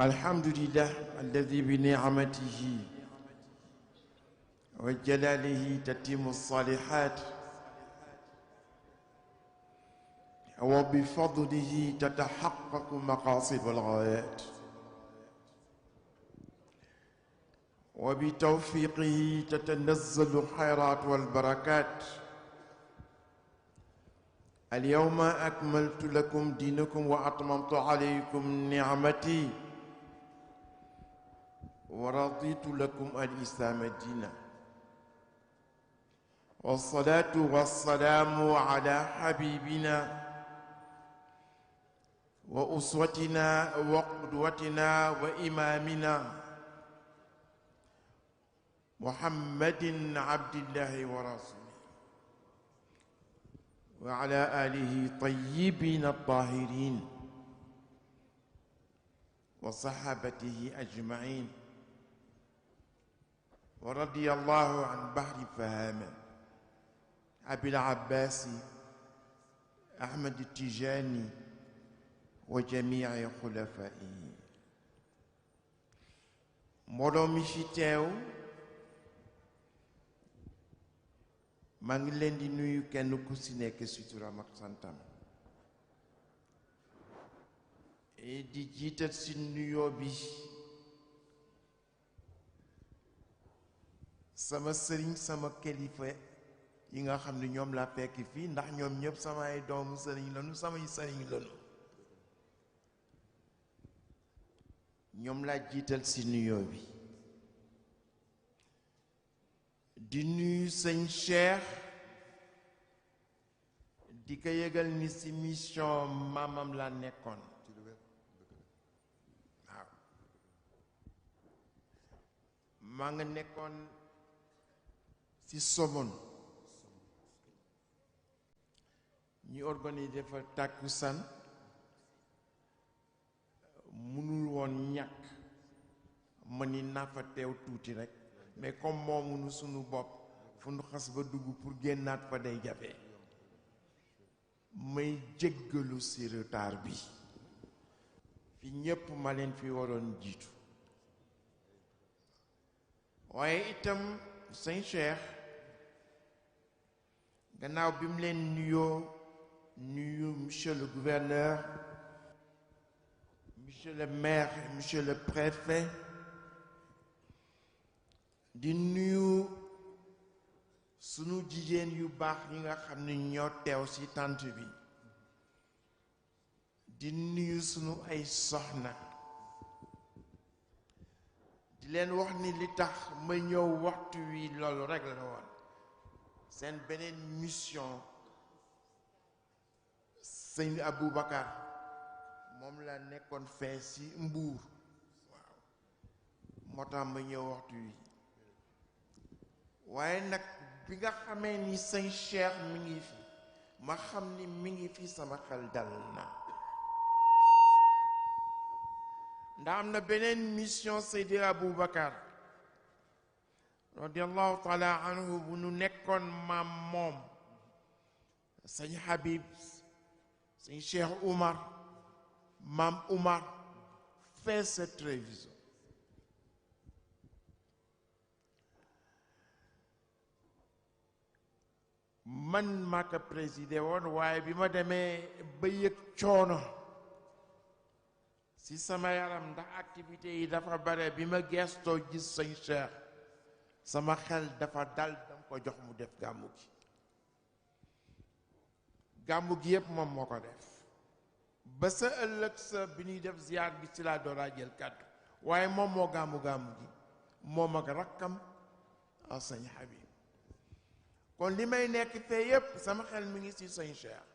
الحمد لله الذي بنعمته وجلاله تتم الصالحات وبفضله تتحقق مقاصد الغايات وبتوفيقه تتنزل الخيرات والبركات. اليوم أكملت لكم دينكم وأتممت عليكم نعمتي ورضيت لكم الإسلام دينا. والصلاة والسلام على حبيبنا وأسوتنا وقدوتنا وإمامنا محمد عبد الله ورسوله وعلى آله طيبين الطاهرين وصحابته أجمعين. ورضي الله عن بحر فهامة أبي العباس أحمد التجاني وجميع خلفائه. mbooloo mi fi teew maa ngi leen di nuyu kenn ku ci nekk ci turam ak santam di jiital ci nuyoo bi sama sëriñ sama kilifa yi nga xam ne ñoom laa fekk fii ndax ñoom ñëpp samay doomu sëriñ lañu samay sëriñ lañu ñoom laa jiital ci nuyoo bi di nuyu sëñ Cheikh di ko yëgal ni ci mission maamam laa nekkoon waaw maa nga nekkoon ci Somone ñu organiser fa tàkkusaan mënul woon ñàkk ma ni naa fa teew tuuti rek mais comme moomunu sunu bopp fu nu xas ba dugg pour génnaat fa day jafe may jéggalu ci retard bi fi ñépp ma leen fi waroon jiitu waaye itam sëñ Cheikh gannaaw bi mu leen nuyu monsieur le gouverneur, monsieur le maire et monsieur le préfet di nuyu sunu jigéen yu baax yi nga xam ne ñoo teew ci tànt bi di nuyu sunu ay soxna di leen wax ni li tax ma ñëw waxtu wi loolu rekk la woon seen beneen mission sëñ Aboubacar moom la nekkoon fee ci Mbuur waaw moo tax ma ñëw waxtu wi waaye nag bi nga xamee ni sëñ Cheikh mi ngi fi ma xam ni mi ngi fi sama xel dal na ndax am na beneen mission Seydi Aboubacar radiallahu taala anhu bu nu nekkoon maam moom sëñ Habib sëñ Cheikh Oumar maam Oumar fait cette révision man maa ko présidé woon waaye bi ma demee ba yëg coono ci sama yaram ndax activité yi dafa bare bi ma gestoo gis sëñ Cheikh sama xel dafa dal dama ko jox mu def gàmmu gi yépp moom moo ko def ba sa ëllëg sa bi ñuy def ziyaar bi ci laa dooraa jël kàddu waaye moom moo gàmmu gi moom ak rakkam ak sëñ Habib kon li may nekk fee yépp sama xel mi ngi ci sëñ Cheikh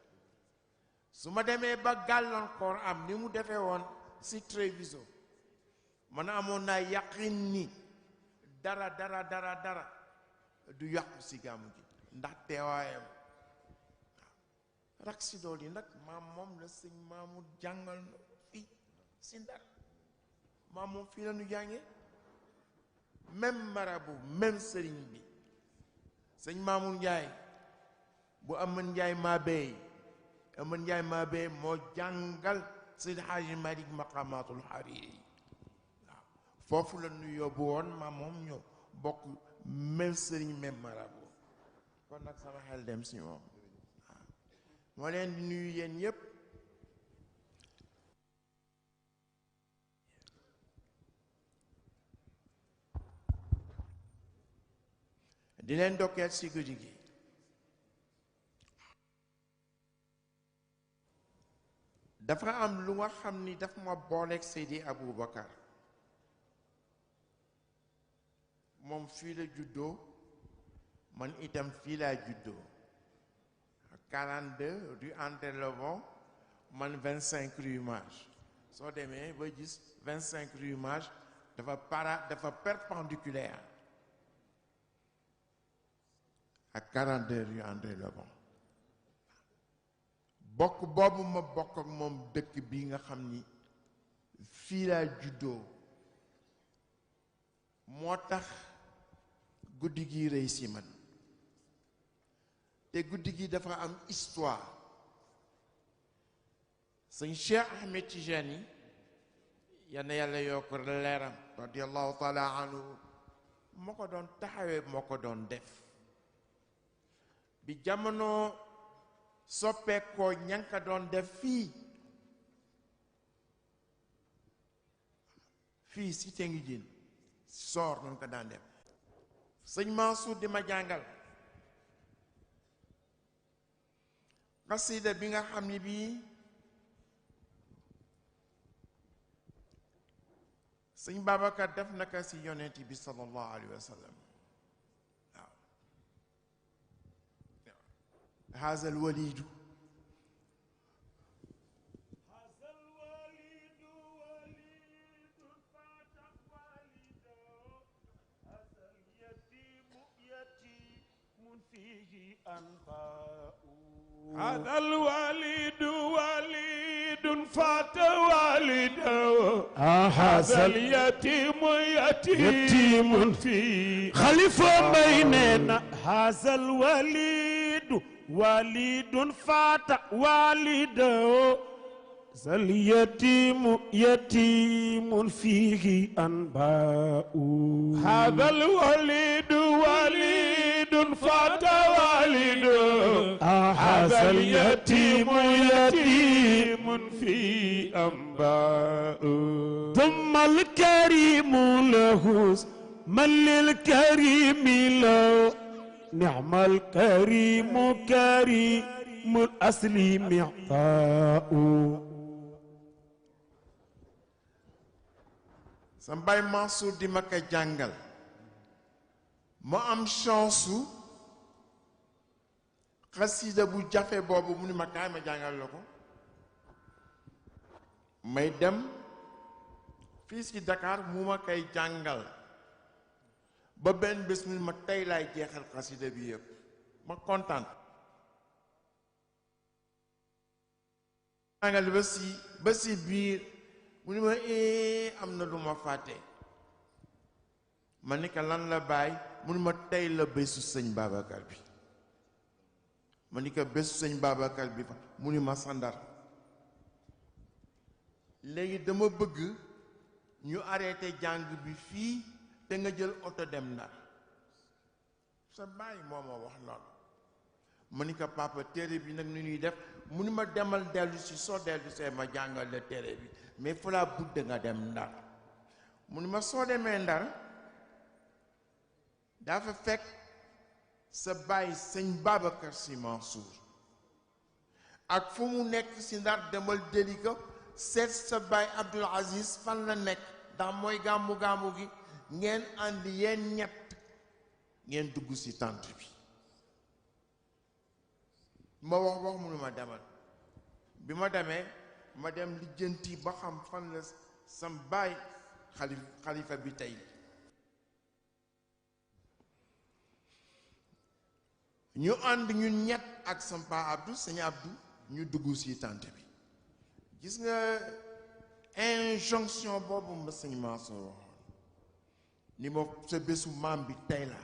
su ma demee ba gàllankoor am ni mu defee woon ci Treviso man amoon naa yaqin ni dara du yàqu ci gàmmu gi ndax teewaayam rak si dool yi nag maam moom la sëñ Mamour jàngal na fii ci Ndar maam moom fii la ñu jànge même marabout même sëriñ bi sëñ Mamour Ndiaye bu Aman Ndiaye maa bey moo jàngal Seydi Hadji Malick maqamatul Hariri foofu la nu yóbbu woon ma moom ñoo bokk même sëriñ même marabout kon nag sama xel dem si moom waaw moo leen di nuyu yéen ñépp di leen dokkeel si guddi gi dafa am lu nga xam ni daf ma booleeg Seydi Aboubacar moom fii la juddoo man itam fii laa juddoo 42 rue André Lebon man 25 rue Mage soo demee ba gis 25 rue Mage dafa perpendiculaire ak 42 rue André Lebon bokk boobu ma bokk ak moom dëkk bi nga xam ni fii laa juddoo moo tax guddi gi rëy si man te guddi gi dafa am histoire sëñ Cheikh Ahmed Tijani yal na yàlla yokk leeram radiyallahu taala anhu moo ko doon taxawee moo ko doon def bi jamono soppeekoo ñanka doon def fii si te ngi jin soor noonu ko daan def sëñ Mansour di ma jàngal xasida bi nga xam ni bii sëñ Babacar def naka si yonent bi sallallahu alayhi wa sallam waaw هذا الوليد هذا الوليد وليد فات والده هذا اليتيم يتيم في خليفة بيننا هذا الوليد وليد فات والده ذا اليتيم يتيم فيه أنباء هذا الوليد وليد فات والده هذا اليتيم يتيم فيه أنباء ثم الكريم له من للكريم له نعم الكريم كريم الأصل معطاء Sambay Mansour di ma ko jàngal ma am chance su xasida bu jafe boobu mu ni ma kaay ma jàngal la ko may dem fii si Dakar mu ma koy jàngal ba benn bés mu ni ma tey laay jeexal xasida bi yëpp ma kontaan jàngal ba si biir mu ni ma am na lu ma fàtte ma ni ko lan la bàyyi mu ni ma tey la bésu sëñ Babacar bi ma ni ko bésu sëñ Babacar bi fa mu ni ma sandar léegi dama bëgg ñu arrêté jàng bi fii te nga jël oto dem Ndar sa bàyyi moo ma wax loolu ma ni ko papa téere bi nag ni ñuy def mu ni ma demal dellu si soo dellu see ma jàngal la téere bi mais fu laa budde nga dem Ndar mu ni ma soo demee Ndar dafa fekk sa bàyyi sëñ Babacar Sy Mansour ak fu mu nekk si Ndar demal jëli ko seet sa bàyyi Abdoul Aziz fan la nekk ndax mooy gàmmu gi ngeen ànd yeen ñett ngeen dugg si tànt bi ma wax mu ni ma demal bi ma demee ma dem lijjanti ba xam fan la sam baay xalifa bi tey ñu ànd ñun ñett ak sam pa Abdou sëñ Abdou ñu dugg ci tànt bi gis nga injonction boobu ma sëñ Mansour waxoon ni ma sa bésu maam bi tey la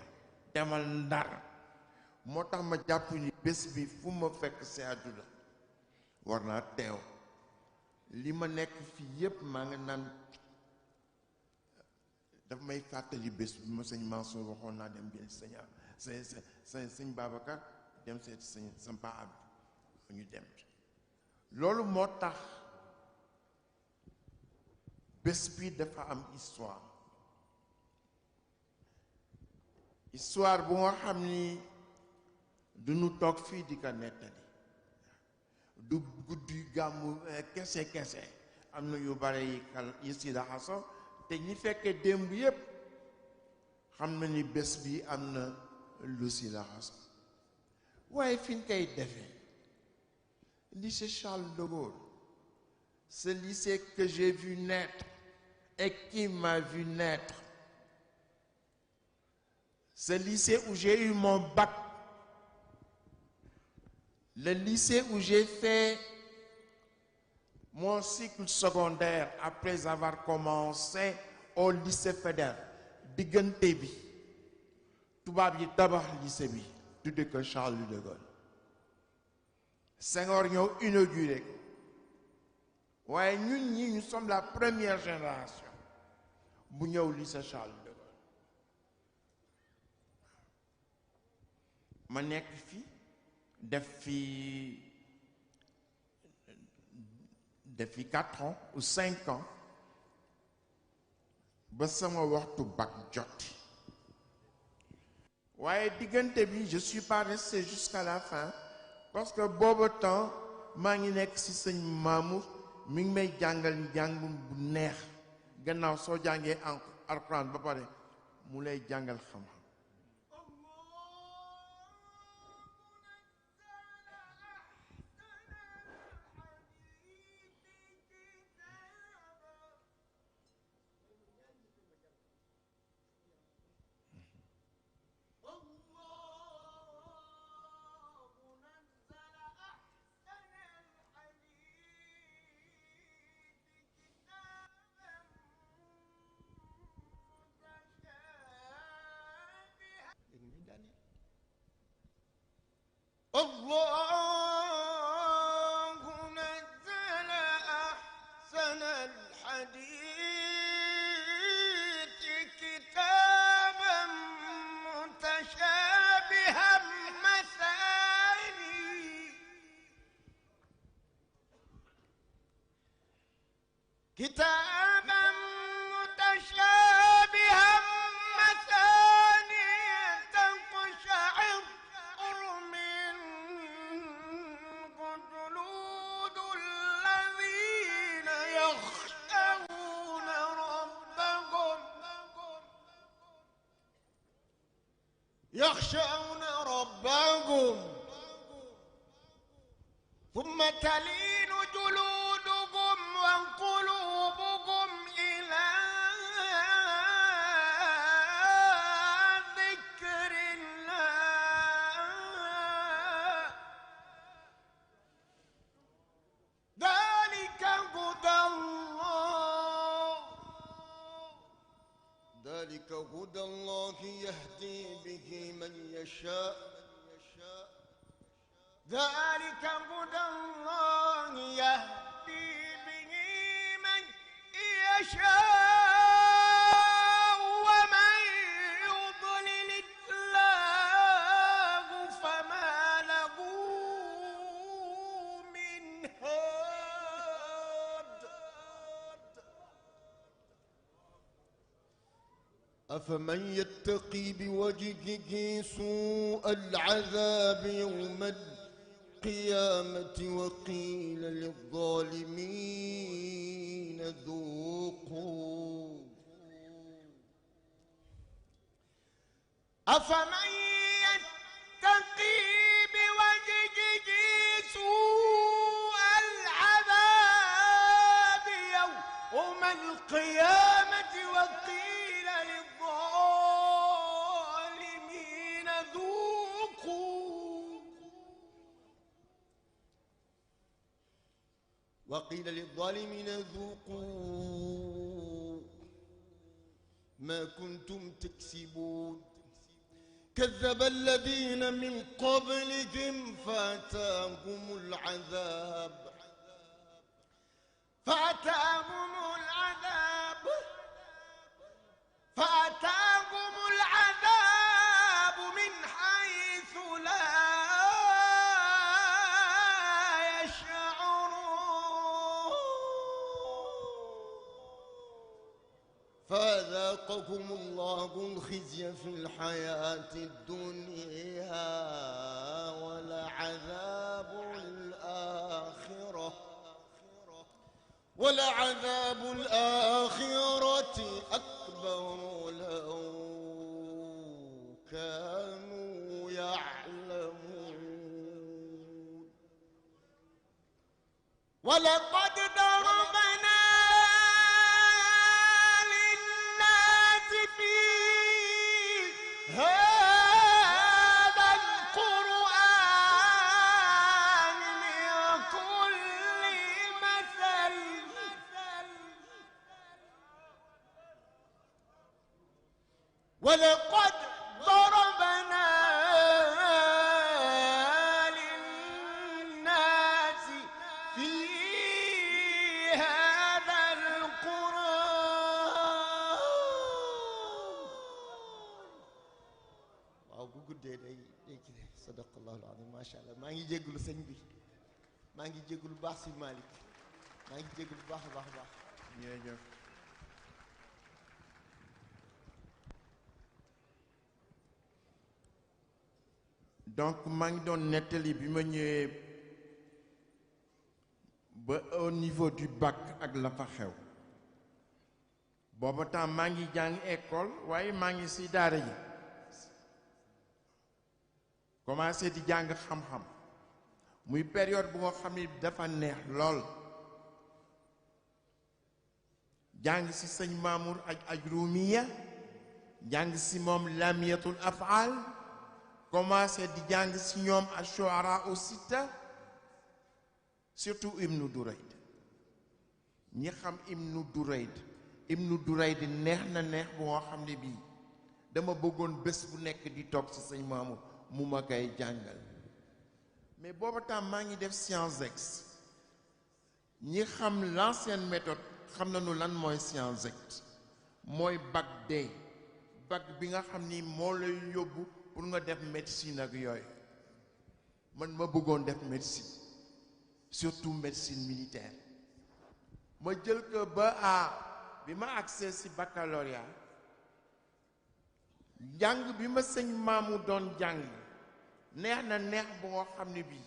demal Ndar moo tax ma jàpp ni bés bi fu ma fekk si àdduna war naa teew li ma nekk fii yépp maa ngi naan daf may fàttali bés bi ma sëñ Mansour waxoon naa dem jël sëñ Babacar dem seet sëñ Sampa Abdou ñu dem loolu moo tax bés bi dafa am histoire bu nga xam ni duñu toog fii di ko nettali du guddi gàmmu kese am na yu bare yi si laxaso te ñi fekkee démb yépp xam na ni bés bi am na lu si laxaso waaye fi ñu koy defee lycée Charles de Gaulle, ce lycée que j'ai vu naître et qui m'a vu naître, ce lycée où j'ai eu mon bac, le lycée où j'ai fait mon cycle secondaire après avoir commencé au lycée fédéral diggante bi tubaab yi tabax lycée bi tudde ko Charles de Gaulle Senghor ñëw inauguré waaye ñun ñi nous sommes la première génération bu ñëw lycée Charles de Gaulle ma nekk fi def fi 4 ans ou 5 ans ba sama waxtu bac jot waaye diggante bi je suis pas resté jusqu'à la fin parce que booba temps maa ngi nekk ci sëñ Mamour mi ngi may jàngal njàngum bu neex gannaaw soo jàngee Alxuraan ba pare mu lay jàngal xam-xam الله نزل أحسن الحديث كتابا متشابها مثاني كتابا متشابها مثاني تقشعر يخشون ربهم ثم تلين جلودهم وقلوبهم إلى ذكر الله ذلك هدى الله ذلك هدى الله يهدي به من يشاء ذلك هدى الله يهدي به من يشاء ومن يضلل الله فما له من هاد أفمن يتقي بوجهه سوء العذاب يوم القيامة وقيل للظالمين ذوقوا أفمن يتقي بوجهه سوء العذاب يوم القيامة وقيل للظالمين ذوقوا وقيل للظالمين ذوقوا ما كنتم تكسبون كذب الذين من قبلهم فأتاهم العذاب فأتاهم العذاب فأذاقكم الله الخزي في الحياة الدنيا ولعذاب الآخرة أكبر لو كانوا يعلمون ولقد ضربنا للناس في هذا القرآن من كل مثل ولقد ضربنا للناس في هذا القرآن waaw bu guddee day kii sadaqallahu alazim macha allah maa ngi jégalu sëñ bi maa ngi jégalu baax si Malick maa ngi jégalu baax a baax a baax. jërëjëf. donc maa ngi doon nettali bi ma ñëwee ba au niveau du bac ak la fa xew booba temps maa ngi jàng école waaye maa ngi ci daara ji commencé di jàng xam-xam muy période bu nga xam ne dafa neex lool jàng ci sëñ Mamour ak Ajrumiya jàng ci moom lamiyatul af'al commencé di jàng ci ñoom ash-shu'ara as-sitta surtout Ibnu Durayd ñi xam Ibnu Durayd neex na neex bu nga xam ne bii dama bëggoon bés bu nekk di toog ci sëñ Mamour mu ma koy jàngal mais booba temps maa ngi def sciences ex ñi xam l'ancienne méthode xam nañu lan mooy sciences ex mooy bac D bac bi nga xam ni moo lay yóbbu pour nga def médecine ak yooyu man ma bëggoon def médecine surtout médecine militaire ma jël ko ba bi ma accès ci baccalauréat jàng bi ma sëñ maamu doon jàng neex na neex bu nga xam ne bii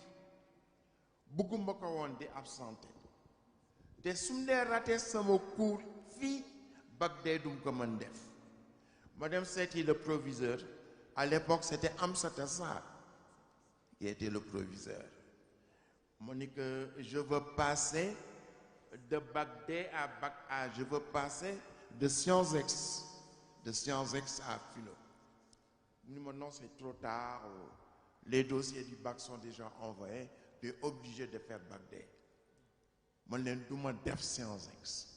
bëgguma ko woon di absenté te su mu dee raté sama cours fii bac dee dum ko mën def ma dem seeti le proviseur à l'époque c'était Amsata Sarr qui était le proviseur ma ni que je veux passer de bac D à bac A je veux passer de sciences ex à philo mu ni ma non c'est trop tard les dossiers du bac sont déjà envoyés tu es obligé de faire bac D man leen du ma def sciences ex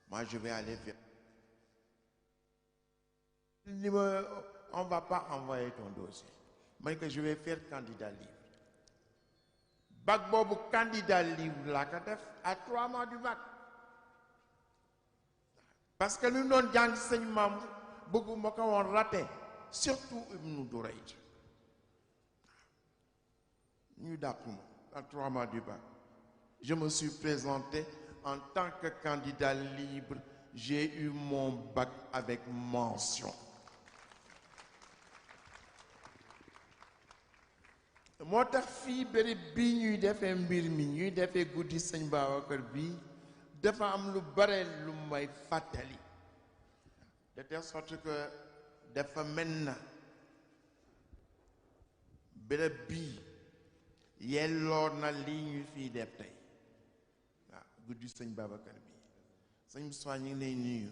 moi je vais aller vers ni ma on va pas envoyer ton dossier man que je vais faire candidat libre bac boobu candidat libre laa ko def à 3 mois du bac parce que lu doon jàng sëñ maam bëgguma ko woon raté surtout Ibnu Durayd ñu dàquma à 3 mois du bac je me suis présenté en tant que candidat libre j'ai eu mon bac avec mention moo tax fii béréb bii ñuy defee mbir mi ñuy defee guddi sëñ Babacar bii dafa am lu bare lu may fàttali de telle sorte que dafa mel na béréb bii yelloo na lii ñu fii def tey waaw guddi sëñ Babacar bii sëñ Moussa ñu ngi lay nuyu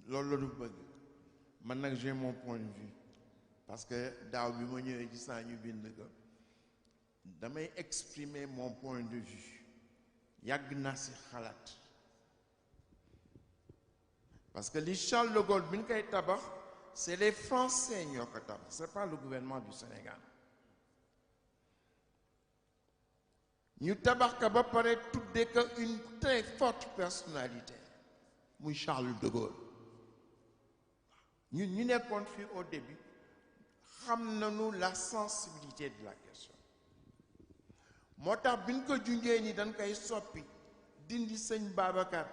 loolu la du bëgg man nag j'ai mon point de vue parce que daaw bi ma ñëwee gis naa ñu bind ko damay exprimer mon point de vue yàgg naa ci xalaat parce que li Charles de Gaulle bi ñu koy tabax c'est les Français ñoo ko tabax c'est pas le gouvernement du Sénégal ñu tabax ko ba pare tuddee ko une très forte personnalité muy Charles de Gaulle ñun ñu nekkoon fii au début xam nañu la sensibilité de la question moo tax bi ñu ko junjee ni dañ koy soppi dindi sëñ Babacar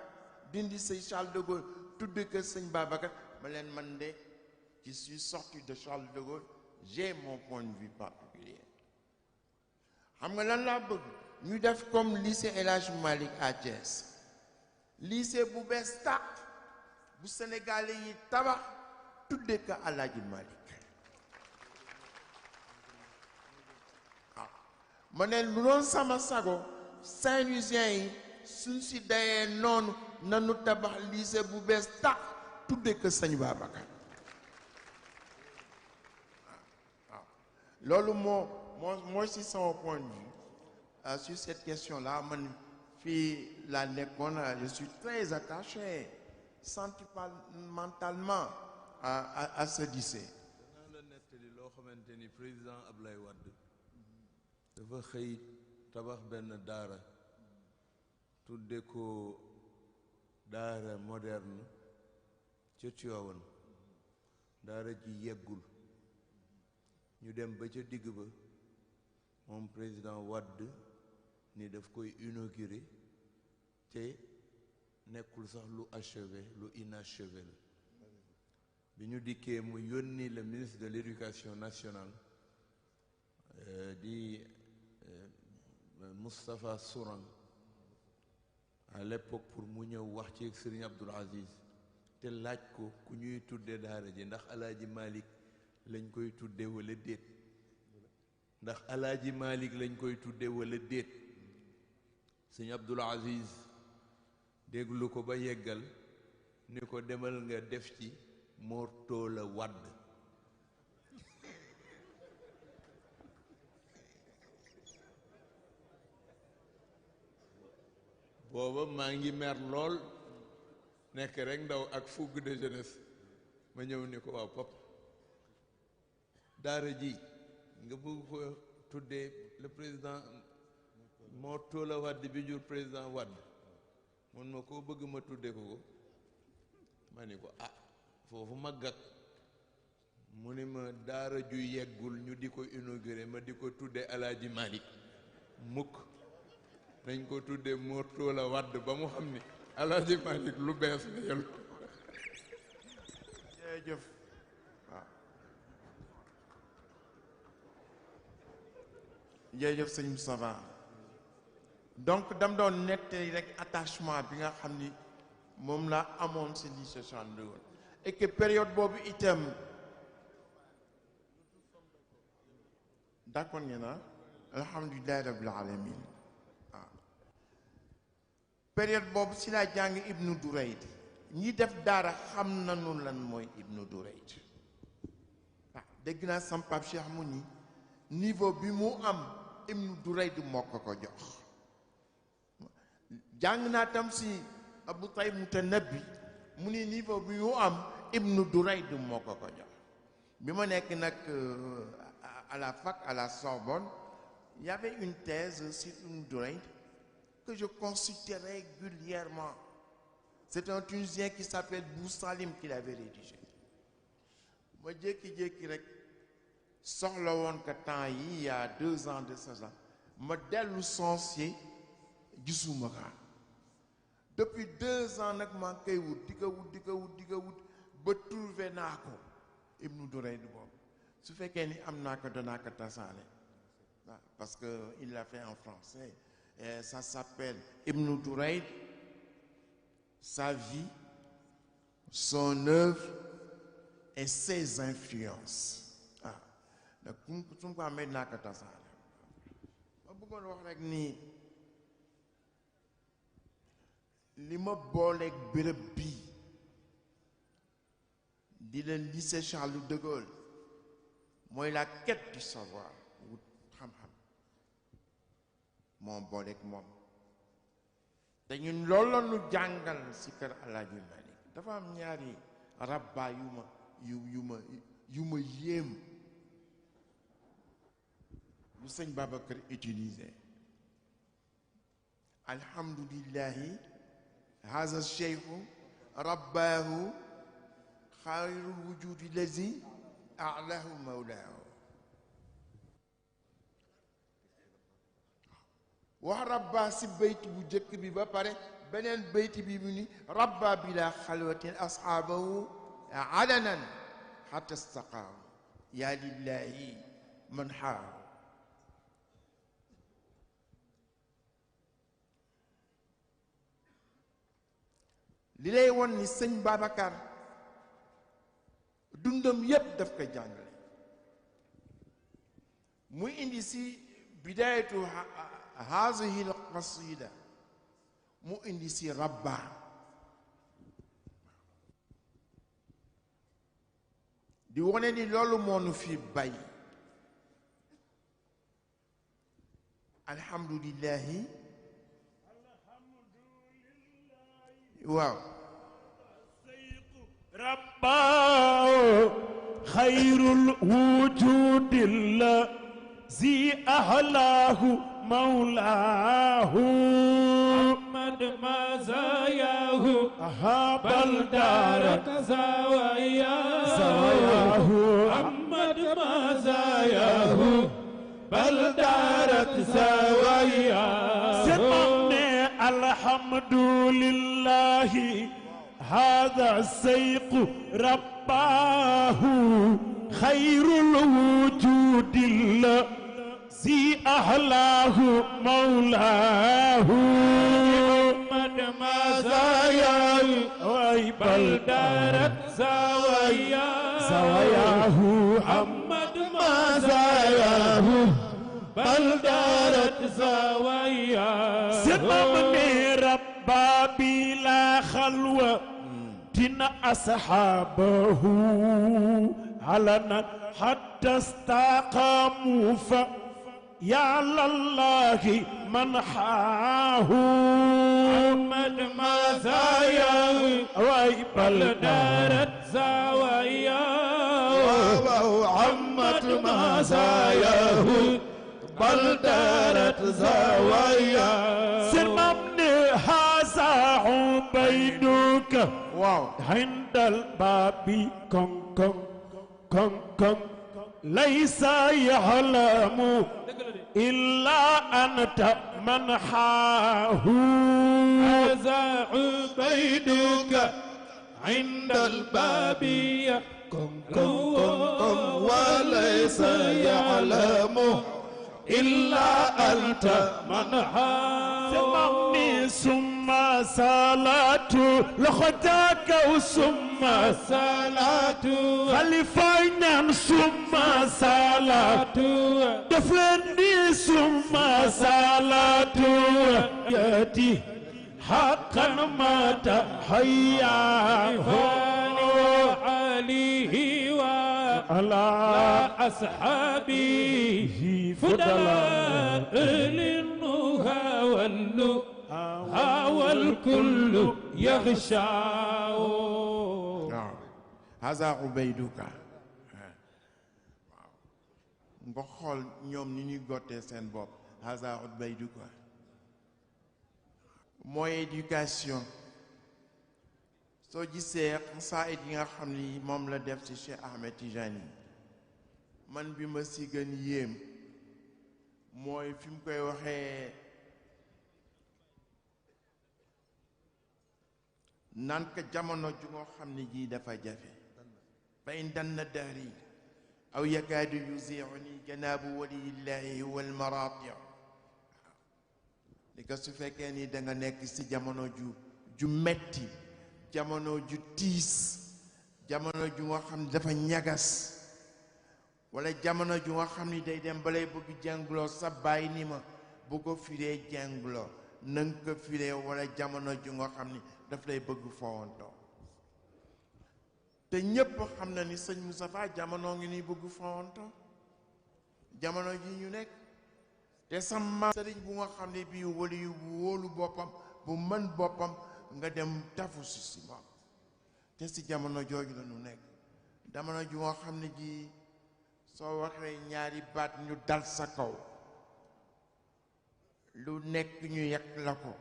dindi sëñ Charles de Gaulle tudde que sëñ Babacar ma leen man de je suis sorti de Charles de Gaulle j'ai mon point de vue particulier xam nga lan laa bëgg ñu def comme lycée El Hadj Malick à Thiès lycée bu bees tàq bu sénégalais yi tabax tudde ko El Hadj Malick waaw ma ne lu doon sama sago Saint-Louisien yi suñ si dayee noonu nanu tabax lycée bu bees tàq tudde ko sëñ Babacar waaw loolu mooy si sama point de vue sur cette question-là man fii laa nekkoon je suis très attaché sentimentalement à ce lycée. danaa la nettali loo xamante ni président Ablaye Wade dafa xëy tabax benn daara tudde ko daara moderne ca Tivaouane daara ji yeggul ñu dem ba ca digg ba moom président Wade ni daf koy inaugurer te nekkul sax lu achevé lu inachevé la bi ñu dikkee mu yónni le ministre de l'éducation nationale di Moustapha Sourang à l'époque pour mu ñëw wax ci Serigne Abdoul Aziz te laaj ko ku ñuy tudde daara ji ndax Alaaji Malick lañ koy tudde wala déet ndax Alaaji Malick lañ koy tudde wala déet Serigne Abdoul Aziz déglu ko ba yeggal ni ko demal nga def ci Mor Talla Wade booba maa ngi mer lool nekk rek ndaw ak fougue de jeunesse ma ñëw ni ko waaw papa daara ji nga bëgg ko tuddee le président Mor Talla Wade bi jur président Wade mun ma koo bëgg ma tudde ko ma ni ko ah foofu ma gàkk mu ni ma daara ju yeggul ñu di ko inauguré ma di ko tudde Alaaji Malick mukk dañ ko tudde Mor Talla Wade ba mu xam ni Alaaji Malick lu bees la yel jërëjëf waaw jërëjëf sëñ Moustapha donc dam doon nettali rek attachement bi nga xam ni moom laa amoon si lycée Charles de Gaulle et que période boobu itam d'accord ngeen na alhamdulillahi rabbil alamin waaw période boobu si laa jàng Ibnu Durayd ñi def daara xam nañu lan mooy Ibnu Durayd waaw dégg naa sam Pape Cheikh mu ni niveau bi mu am Ibnu Durayd moo ko jox jàng naa tam si Abu Tayyib Mutanabbi mu ni niveau bi mu am Ibnu Durayd moo ko jox bi ma nekk nag à la fac à la Sorbonne il y avait une thèse sur Ibnu Durayd que je consultais régulièrement. C'est un Tunisien qui s'appelle Boussalim qui l'avait rédigé. ma jékki-jékki rek soxla woon que temps yi il y a 2 ans de ça ma dellu Censier gisuma ko depuis 2 ans nag maa ngi koy wut di ko wut ba trouvé naa ko Ibnu Durayd boobu su fekkee ni am naa ko danaa ko tasaale parce que il l'a fait en français et ça s'appelle Ibnu Durayd, sa vie, son œuvre et ses influences donc su ma ko amee dinaa ko tasaale ma bëggoon wax rek nii li ma booleeg béréb bii di leen lycée Charles de Gaulle mooy la quête du savoir wut xam-xam moo booleeg moom te ñun loolu la ñu jàngal si kër Alaaji Malick dafa am ñaari rabba yu ma yéem lu sëñ Babacar utilisé alhamdulillahi haza cheikhu rabbaahu xayrul wujudi lazi alahu mawlaahu wax rabba si bayt bu jëkk bi ba pare beneen bayt bi mu ni rabba bila xalwatin asxaabahu alanan xata staqaamu yaa lillahi man xaaru li lay won ni sëñ Babacar dundam yépp daf ko jàngale muy indi si bidayatu hazihi alqasida mu indi si rabba di wone ni loolu moo nu fi bay alhamdulillahi waaw rabba xayrul wujudillah zi ahlaahu mawlaahu محمد مزاياه bal دارك زواياه محمد مزاياه بل دارك زواياه سمعني الحمد لله هذا السيق رباه خير الوجود الذي أحلاه مولاه محمد مزاياه بل بل دارك زواياه محمد مزاياه بل دارت زواياه سمعني ربا بلا خلوة تن أصحابه علنا حتى استقاموا يا الله من حاه محمد مزاياه بل دارت زواياه محمد مزاياه بل دارت زواياه سمعني هذا عبيدك waaw عند الباب كن كن كن كن ليس يعلم إلا أنت من حاه هذا عبيدك عند الباب كن وليس يعلم إلا أنت من حاه سمعني ثم صلاة لخدك وثم صلاة خليفة ثم صلاة دفلني ثم صلاة يأتي حقا ما تحياه عليه وعلى أصحابه فضلاء للنهى والنهى والكل يغشاه waaw haza ubayduka waaw nga xool ñoom ni ñuy gottee seen bopp haza ubayduka mooy éducation soo gisee xasaayid yi nga xam ni moom la def ci Cheikh Ahmed Tijani man bi ma si gën yéem mooy fi mu koy waxee naan ka jamono ju nga xam ne jii dafa jafe fa in danna dahri aw yakaadu yuziuni janaabu waliyillahi wal maraati li ko su fekkee ni da nga nekk si jamono ju metti jamono ju tiis jamono ju nga xam ne dafa ñagas wala jamono ju nga xam ni day dem balay bëgg jàngloo sa bàyyi ni ma bu ko firee jàngloo nanga ko firee wala jamono ju nga xam ni daf lay bëgg fowantoo te ñépp xam na ni sëñ Moustapha jamono ngi ni bëgg fowantoo jamono ji ñu nekk te sama sëriñ bu nga xam ne bii wali yu bu wóolu boppam bu mën boppam nga dem tafu si moom te si jamono jooju la ñu nekk jamono ju nga xam ne ji soo waxee ñaari baat ñu dal sa kaw lu nekk ñu yekk la ko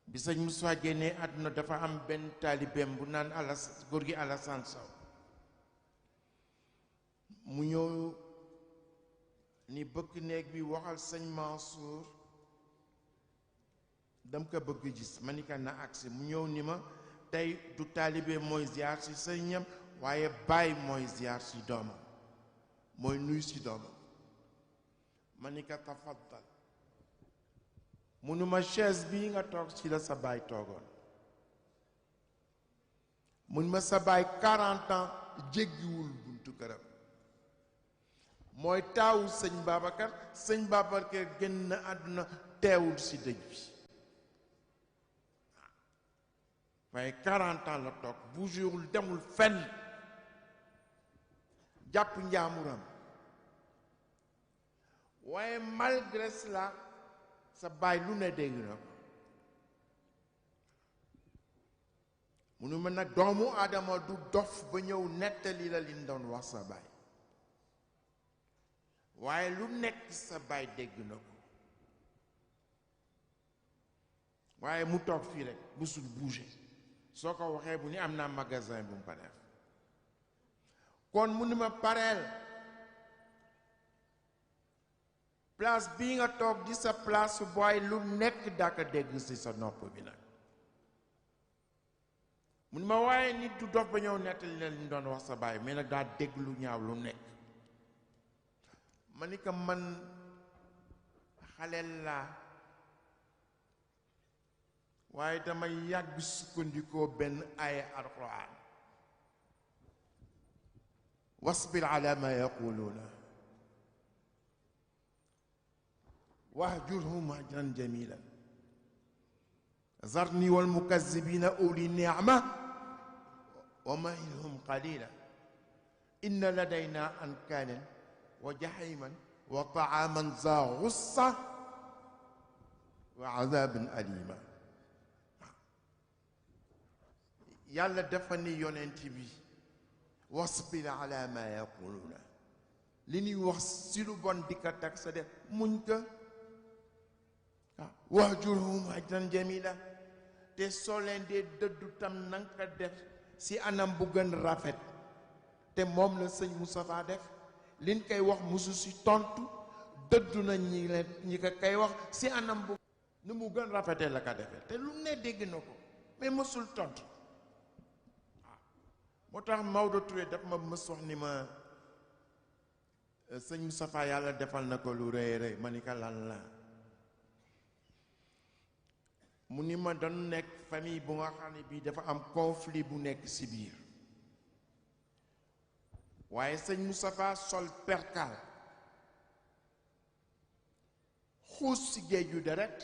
bi sëñ Moussa génnee àdduna dafa am benn taalibeem bu naan góor gi Alassane Sow mu ñëw ni bëkk néeg bi waxal sëñ Mansour dam ko bëgg gis ma ni ka na agsi mu ñëw ni ma tey du taalibe mooy ziar si sëñam waaye baay mooy ziar si doomam mooy nuy si doomam ma ni ka tafaddal munuma chaise bii nga toog ci la sa baay toogoon mun ma sa baay 40 ans jéggiwul buntu këram mooy taawu sëñ Babacar génn na àdduna teewul ci dëj bi waaye 40 ans la toog bougéwul demul fenn jàpp njaamuram waaye malgré cela sa baay lu ne dégg na ko munu ma nag doomu aadama du dof ba ñëw nettali la liñ doon wax sa baay waaye lu nekk sa baay dégg na ko waaye mu toog fii rek musul bouger soo ko waxee bu ni am naa magasin bu mu fa def kon mu ni ma pareel place bii nga toog di sa place booy lu nekk daka dégg ci sa nopp bi nag mu ni ma waaye nit du dof ba ñëw nettali leen ñu doon wax sa baay mais nag daa dégg lu ñaaw lu nekk ma ni ko man xaleel laa waaye damay yàgg sukkandikoo benn aaya alquran wasbir ala ma yaquluuna wahjurhum hajran jamila zarni wal mukazzibina uli ni'ma wa mahilhum qalila inna ladayna ankaalan wa jahiman wa ta'aman za ghussa wa azaban alima yàlla dafa ni yonent bi wasbir ala ma yaquluna li ñuy wax si lu bon di ko tag sa def muñ ko wahjurhum hajran jamila te soo leen dee dëddu tam nanga ko def si anam bu gën rafet te moom la sëñ Moustapha def liñ koy wax musu si tontu dëddu na ñi ko koy wax si anam bu nu mu gën rafetee la ko defee te lu ne dégg na ko mais mësul tontu waaw moo tax Maodo Touré daf ma mës wax ni ma sëñ Moustapha yàlla defal na ko lu rëy rëy ma ni ko lan la mu ni ma dañu nekk famille bu nga xam ne bii dafa am conflit bu nekk ci biir waaye sëñ Moustapha sol perkal xuus ci géeju deret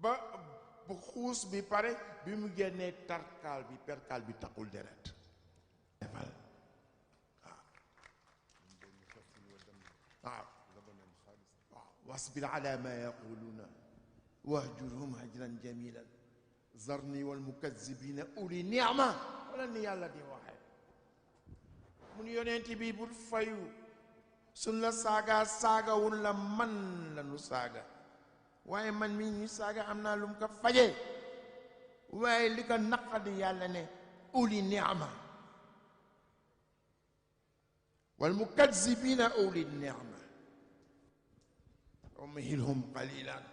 ba bu xuus bi pare bi mu génnee perkal bi taxul deret defal waaw wasbir ala ma yaquluna wahjurhum hajran jamilan zarni wal mukazzibina uli ni'ma wala ni yàlla di waxee mun yonent bi bul fayu suñ la saagawul la man la nu saaga waaye man mii ñu saaga am naa lu mu ko faje waaye li ko naqadi yàlla ne uli ni'ma wal mukazzibina uli ni'ma wa mahilhum qalilan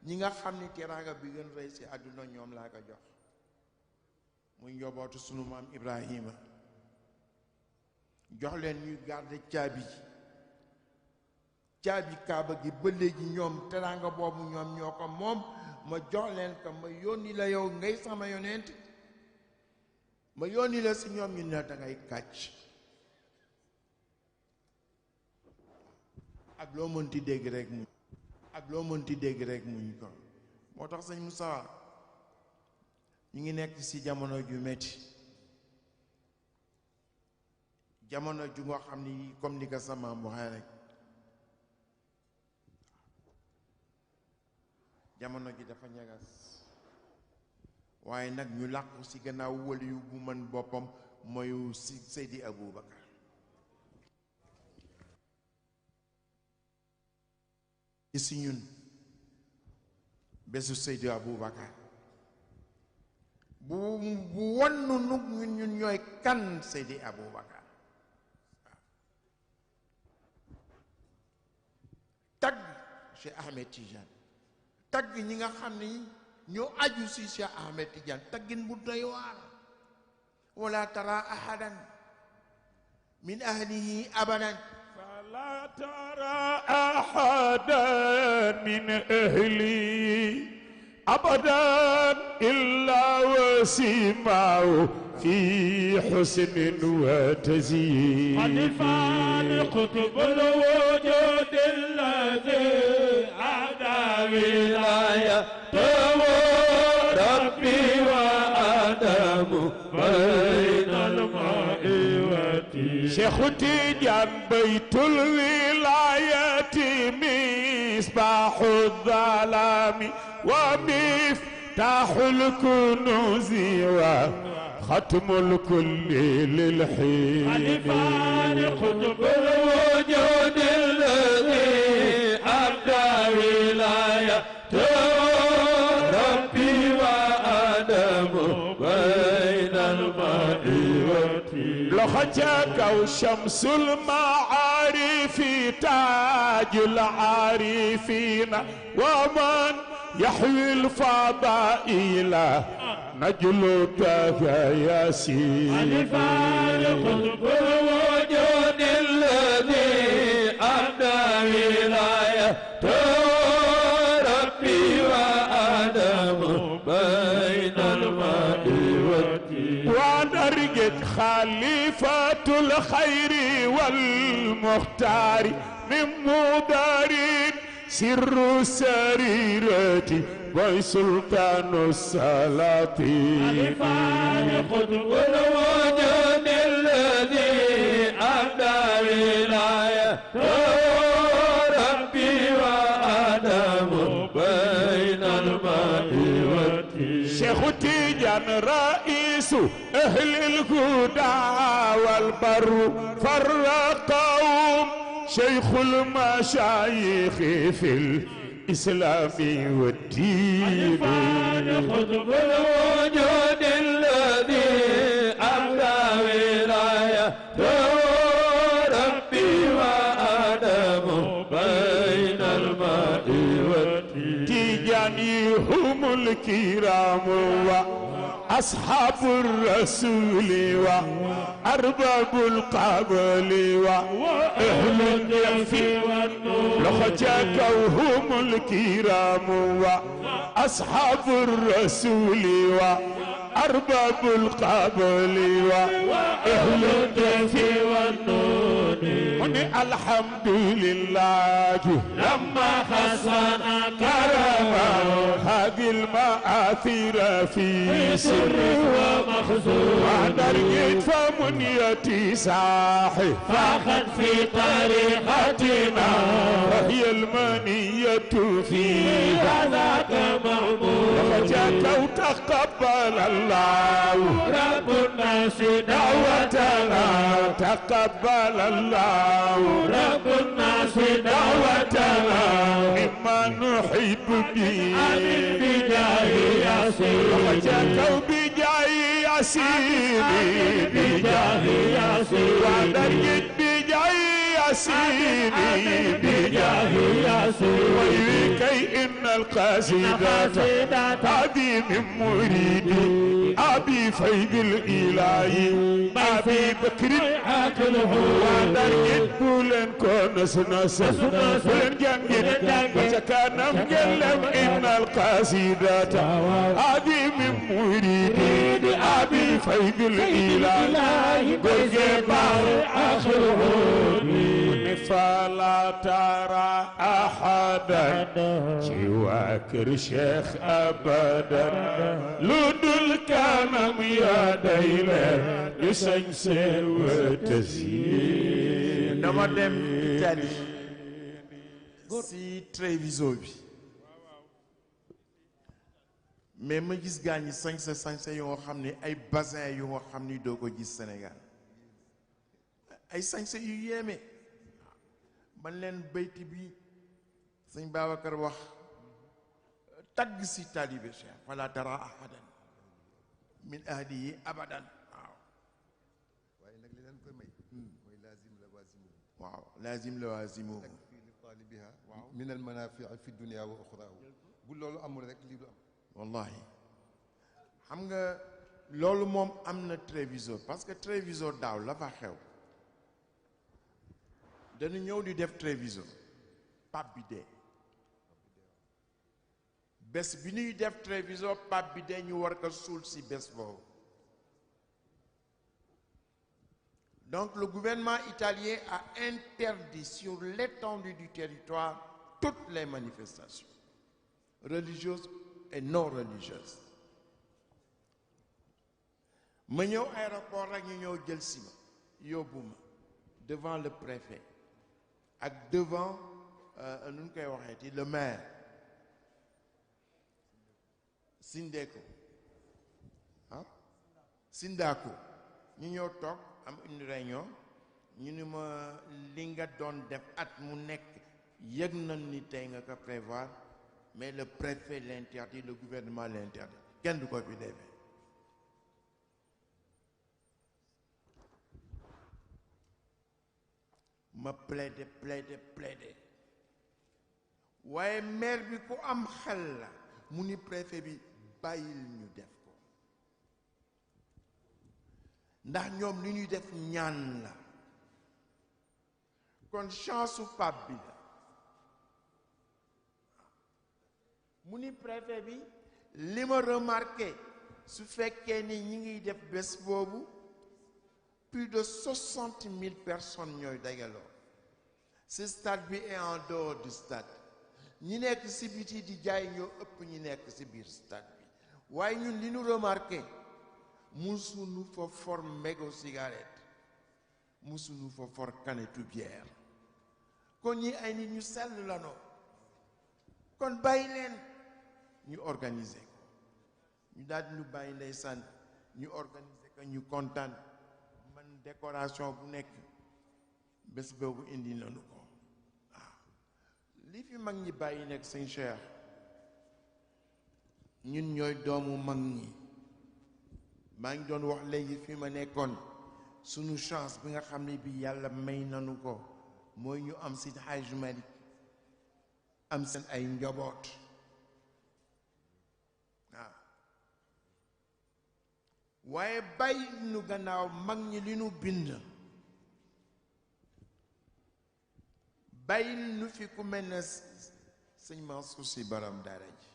ñi nga xam ni teraanga bi gën rëy ci àdduna ñoom laa ko jox muy njobootu sunu maam Ibrahima jox leen ñuy garde caabi kaaba gi ba léegi ñoom teraanga boobu ñoom ñoo ko moom ma jox leen ko ma yónni la yow ngay sama yonent ma yónni la ci ñoom ñu ne dangay kàcc ak loo mënti dégg rek muñ ko moo tax sëñ Moussa ñu ngi nekk ci jamono ju metti jamono ju nga xam ni comme ni ko sama waxee rek jamono ji dafa ñagas waaye nag ñu làqu ci gannaaw waliyu bu mën boppam mooy ci Seydi Aboubacar ci ñun bésu Seydi Aboubacar bu wannu nu ñun ñooy kan Seydi Aboubacar Cheikh Ahmed Tidiane tagg ñi nga xam ni ñoo aju si Cheikh Ahmed Tidiane taggin bu doy waar wala tara ahadan min ahlihi abadan فلا ترى أحدا من أهلي أبدا إلا وسمعه في حسن وتزيين قد فعل قطب الوجود الذي عدا ولايته ربي وآدم بين الماء والتين شيخ تيجان بيت الولاية مصباح الظلام ومفتاح الكنوز وختم الكل للحين قد فعل قطب الوجود الذي أبدى ولايته ربي وآدم بين الماء والتين لخجاك وشمس المعارف تاج العارفين ومن يحوي الفضائل نجلتك يا سيدي قطب الوجود الذي أبدى ولايته ربي وآدم بين الماء والتين ونرجت خليفة الخير والمختار من مدار سر سريرتي وسلطان السلاطين قطب الوجود الذي أبدى ولايته ربي وآدم بين الماء والتين شيخ تيجان رئيس أهل الهدى والبر فرقهم شيخ المشايخ في الإسلام والدين قطب الوجود الذي أبدى ولايته ربي وآدم بين الماء والتين تيجاني هم الكرام وأصحاب الرسول وأرباب القبل وأهل اليف والنور لخجاك وهم الكرام وأصحاب الرسول وأرباب القبل وأهل اليف والنور الحمد لله لما خصنا كرما هذه المآثير في سر ومخزون ودرجة فمنيتي ساحي فاخذ في طريقتنا وهي المنية في ذاك مأمور وجاك وتقبل الله رب الناس دعوتنا تقبل الله رب الناس دعوتنا مما نحب به آمين بجاه ياسين وجاك وبجاي ياسيني بجاه ياسين ودرجة بجاي ياسيني بجاه ياسين ويكي إن القصيدة هذه من مريدي أبي فيض الإلهي أبي بكر عاقله ودرجة بولن كونس ناس بولن جنجد وشكانا مجلم إن القصيدة هذه من مريدي أبي فيض الإلهي قرجبا آخره فلا ترى أحدا سواك الشيخ أبدا لدل كان يا ديلة يسنسي وتزيين dama dem Italie si Treviso bi mais ma gis gaa ñi sañse yoo xam ne ay bassin yu nga xam ni doo ko gis Sénégal ay sañse yu yéeme man leen bayti bi sëñ Babacar wax tagg si taalibe Cheikh fala tara ahadan min ahlihi abadan waaw waaye nag li leen koy may mooy laazim la waasimu waaw laazim la waasimu biha min al manafii fi dunia wa uxraahu bu loolu amul rek lii du am. wallahi xam nga loolu moom am na Treviso parce que Treviso daaw la fa xew dañu ñëw di def Treviso Pape bi dee bés bi ñuy def Treviso Pape bi dee ñu war ko suul si bés boobu. Donc le gouvernement italien a interdit sur l'étendue du territoire toutes les manifestations, religieuses et non religieuses. ma ñëw aéroport rek ñu ñëw jël si ma yóbbu ma devant le préfet ak devant nu ñu koy waxeeti le maire Sindeko ah Sindako ñu ñëw toog am une réunion ñu ni ma li nga doon def at mu nekk yëg nañ ni tey nga ko prévoir mais le préfet l'interdit le gouvernement l'interdit kenn du ko fi defee ma plaider waaye maire bi ku am xel la mu ni préfet bi bàyyil ñu def ko ndax ñoom li ñuy def ñaan la kon chance su Pape bi la mu ni préfet bi li ma remarqué su fekkee ni ñi ngi def bés boobu plus de 60 000 personnes ñooy dajaloo ce stade bi est en dehors du stade ñi nekk ci biti di jaay ñoo ëpp ñi nekk ci biir stade bi waaye ñun li ñu remarqué musuñu fa for mégo cigarette musuñu fa for canetu bière kon ñi ay nit ñu sell lanoo kon bàyyi leen ñu organiser ko ñu daal di ñu bàyyi ndeysaan ñu organiser ko ñu kontaan man décoration bu nekk bés boobu indi nañu ko waaw li fi mag ñi bàyyi nekk sëñ Cheikh ñun ñooy doomu mag ñi maa ngi doon wax léegi fi ma nekkoon sunu chance bi nga xam ne bi yàlla may nanu ko mooy ñu am Seydi Hadji Malick am seen ay njaboot waaw waaye bàyyi nu gannaaw mag ñi li nu bind bàyyi nu fi ku mel ne sëñ Mansour Sy Borom Daara ji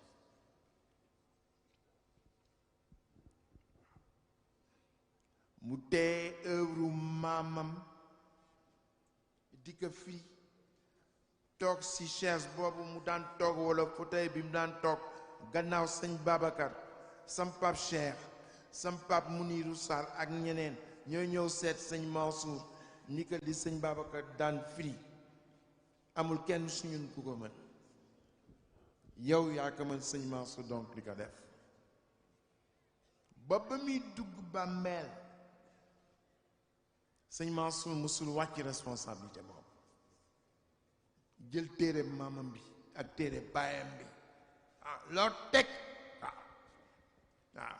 mu tee œuvre maamam di ko firi toog ci chaise boobu mu daan toog walla fauteuil bi mu daan toog gannaaw sëñ Babacar sam pap Cheikh sam pap Muniru Sall ak ñeneen ñoo ñëw seet sëñ Mansour ni ko li sëñ Babacar daan firi amul kenn suñun ku ko mën yow yaa ko mën sëñ Mansour donc li ko def ba muy dugg bàmmeel sëñ Mansour musul wàcc responsabilité boobu jël téere maamam bi ak téere baayam bi loo teg waaw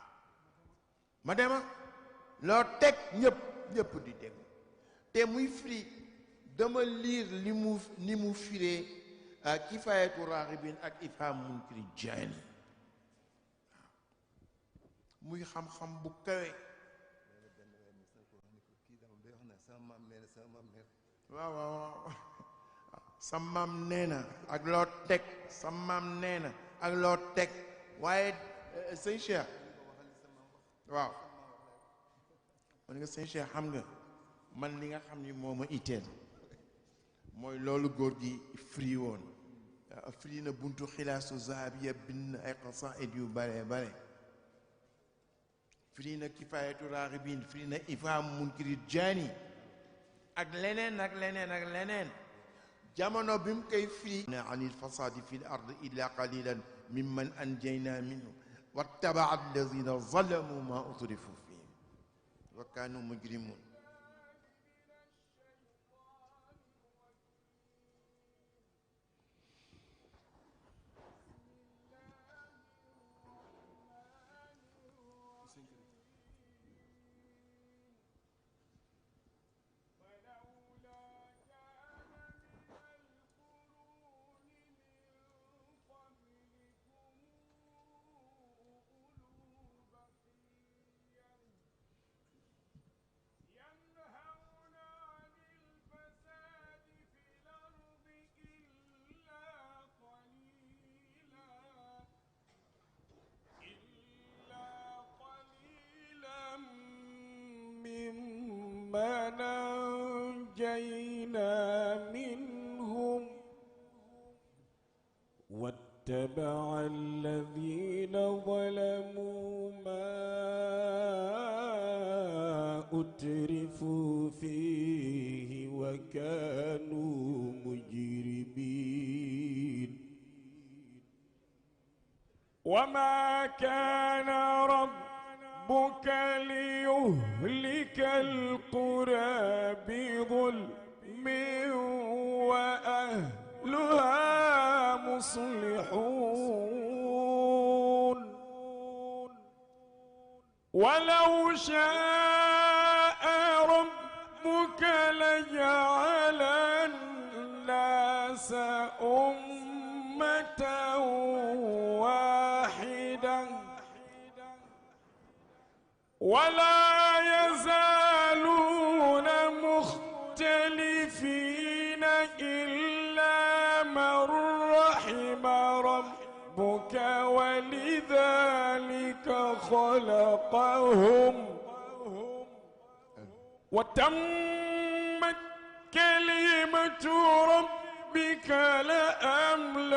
ma dema loo teg ñëpp di dégg te muy firi dama liir ni mu firee Kifaayatu Raaxibiin ak Ifhaam Munkiri Jaani muy xam-xam bu kawe waaw sa maam nee na ak loo teg sa maam nee na ak loo teg waaye sëñ Cheikh waaw man nga sëñ Cheikh xam nga man li nga xam ni moo ma itteel mooy loolu góor gi firi woon firi na buntu xilaasu zahabiya bind ay qasaid yu bare bare firi na Kifaayatu Raaxibiin firi na Ifhaam Munkiri Jaani ak leneen ak leneen ak leneen jamono bi mu koy firi na anil fasaadi fi l ard illa qalilan mimman anjayna minhu wattabaa alladina zalamu ma utrifu fihim wa kanu mujrimun واتبع الذين ظلموا ما أترفوا فيه وكانوا مجرمين وما كان ربك ليهلك القرى بظلم وأهلها مصلحون ولو شاء ربك لجعل الناس أمة واحدة ولا يزالون مختلفين إلا من رحم ربك ولذلك خلقهم وتمت كلمة ربك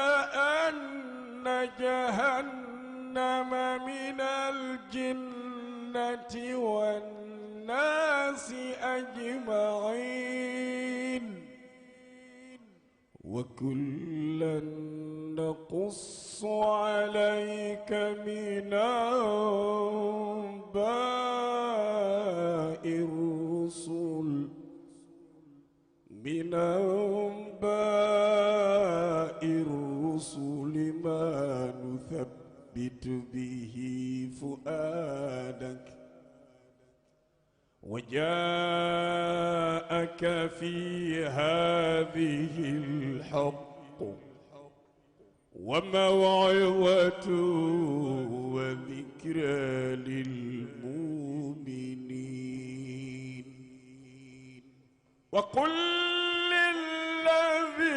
لأملأن جهنم من الجنة والناس أجمعين وكلا نقص عليك من أنباء الرسل ما نثبت به فؤادك وجاءك في هذه الحق وموعظة وذكرى للمؤمنين وقل للذين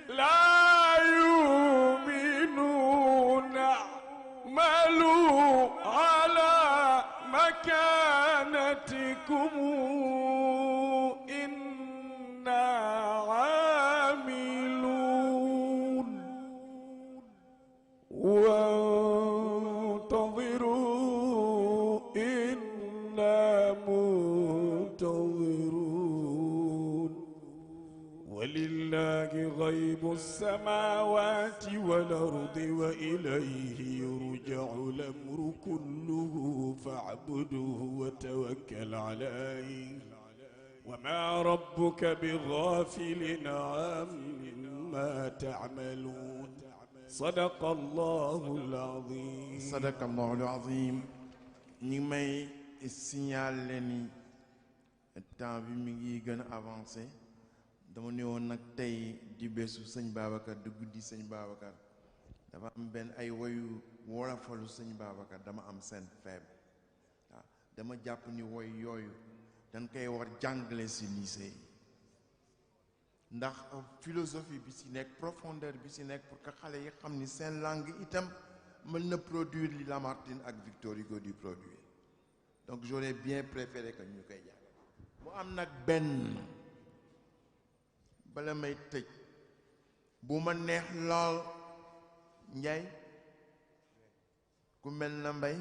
لا يؤمنون اعملوا على مكانتكم إنا عاملون وانتظروا إنا منتظرون ولله غيب السماوات والأرض وإليه يرجع الأمر كله فاعبده وتوكل عليه وما ربك بغافل عما تعملون صدق الله العظيم صدق الله العظيم ñi may signaler ni temps bi mi ngi gën a avancé dama ne woon nag tey di bésu sëñ Babacar di guddi sëñ Babacar dafa am benn ay woyu wolofalu sëñ Babacar dama am seen faible waaw dama jàpp ni woy yooyu dañ koy war jàngale ci lycée yi ndax philosophie bi ci nekk profondeur bi ci nekk pour que xale yi xam ni seen langue itam mën na produire li Lamartine ak Victor Hugo di produire donc j'aurais bien préféré que ñu koy jàng mu am nag benn bala may tëj bu ma neex lool Njaay ku mel na Mbay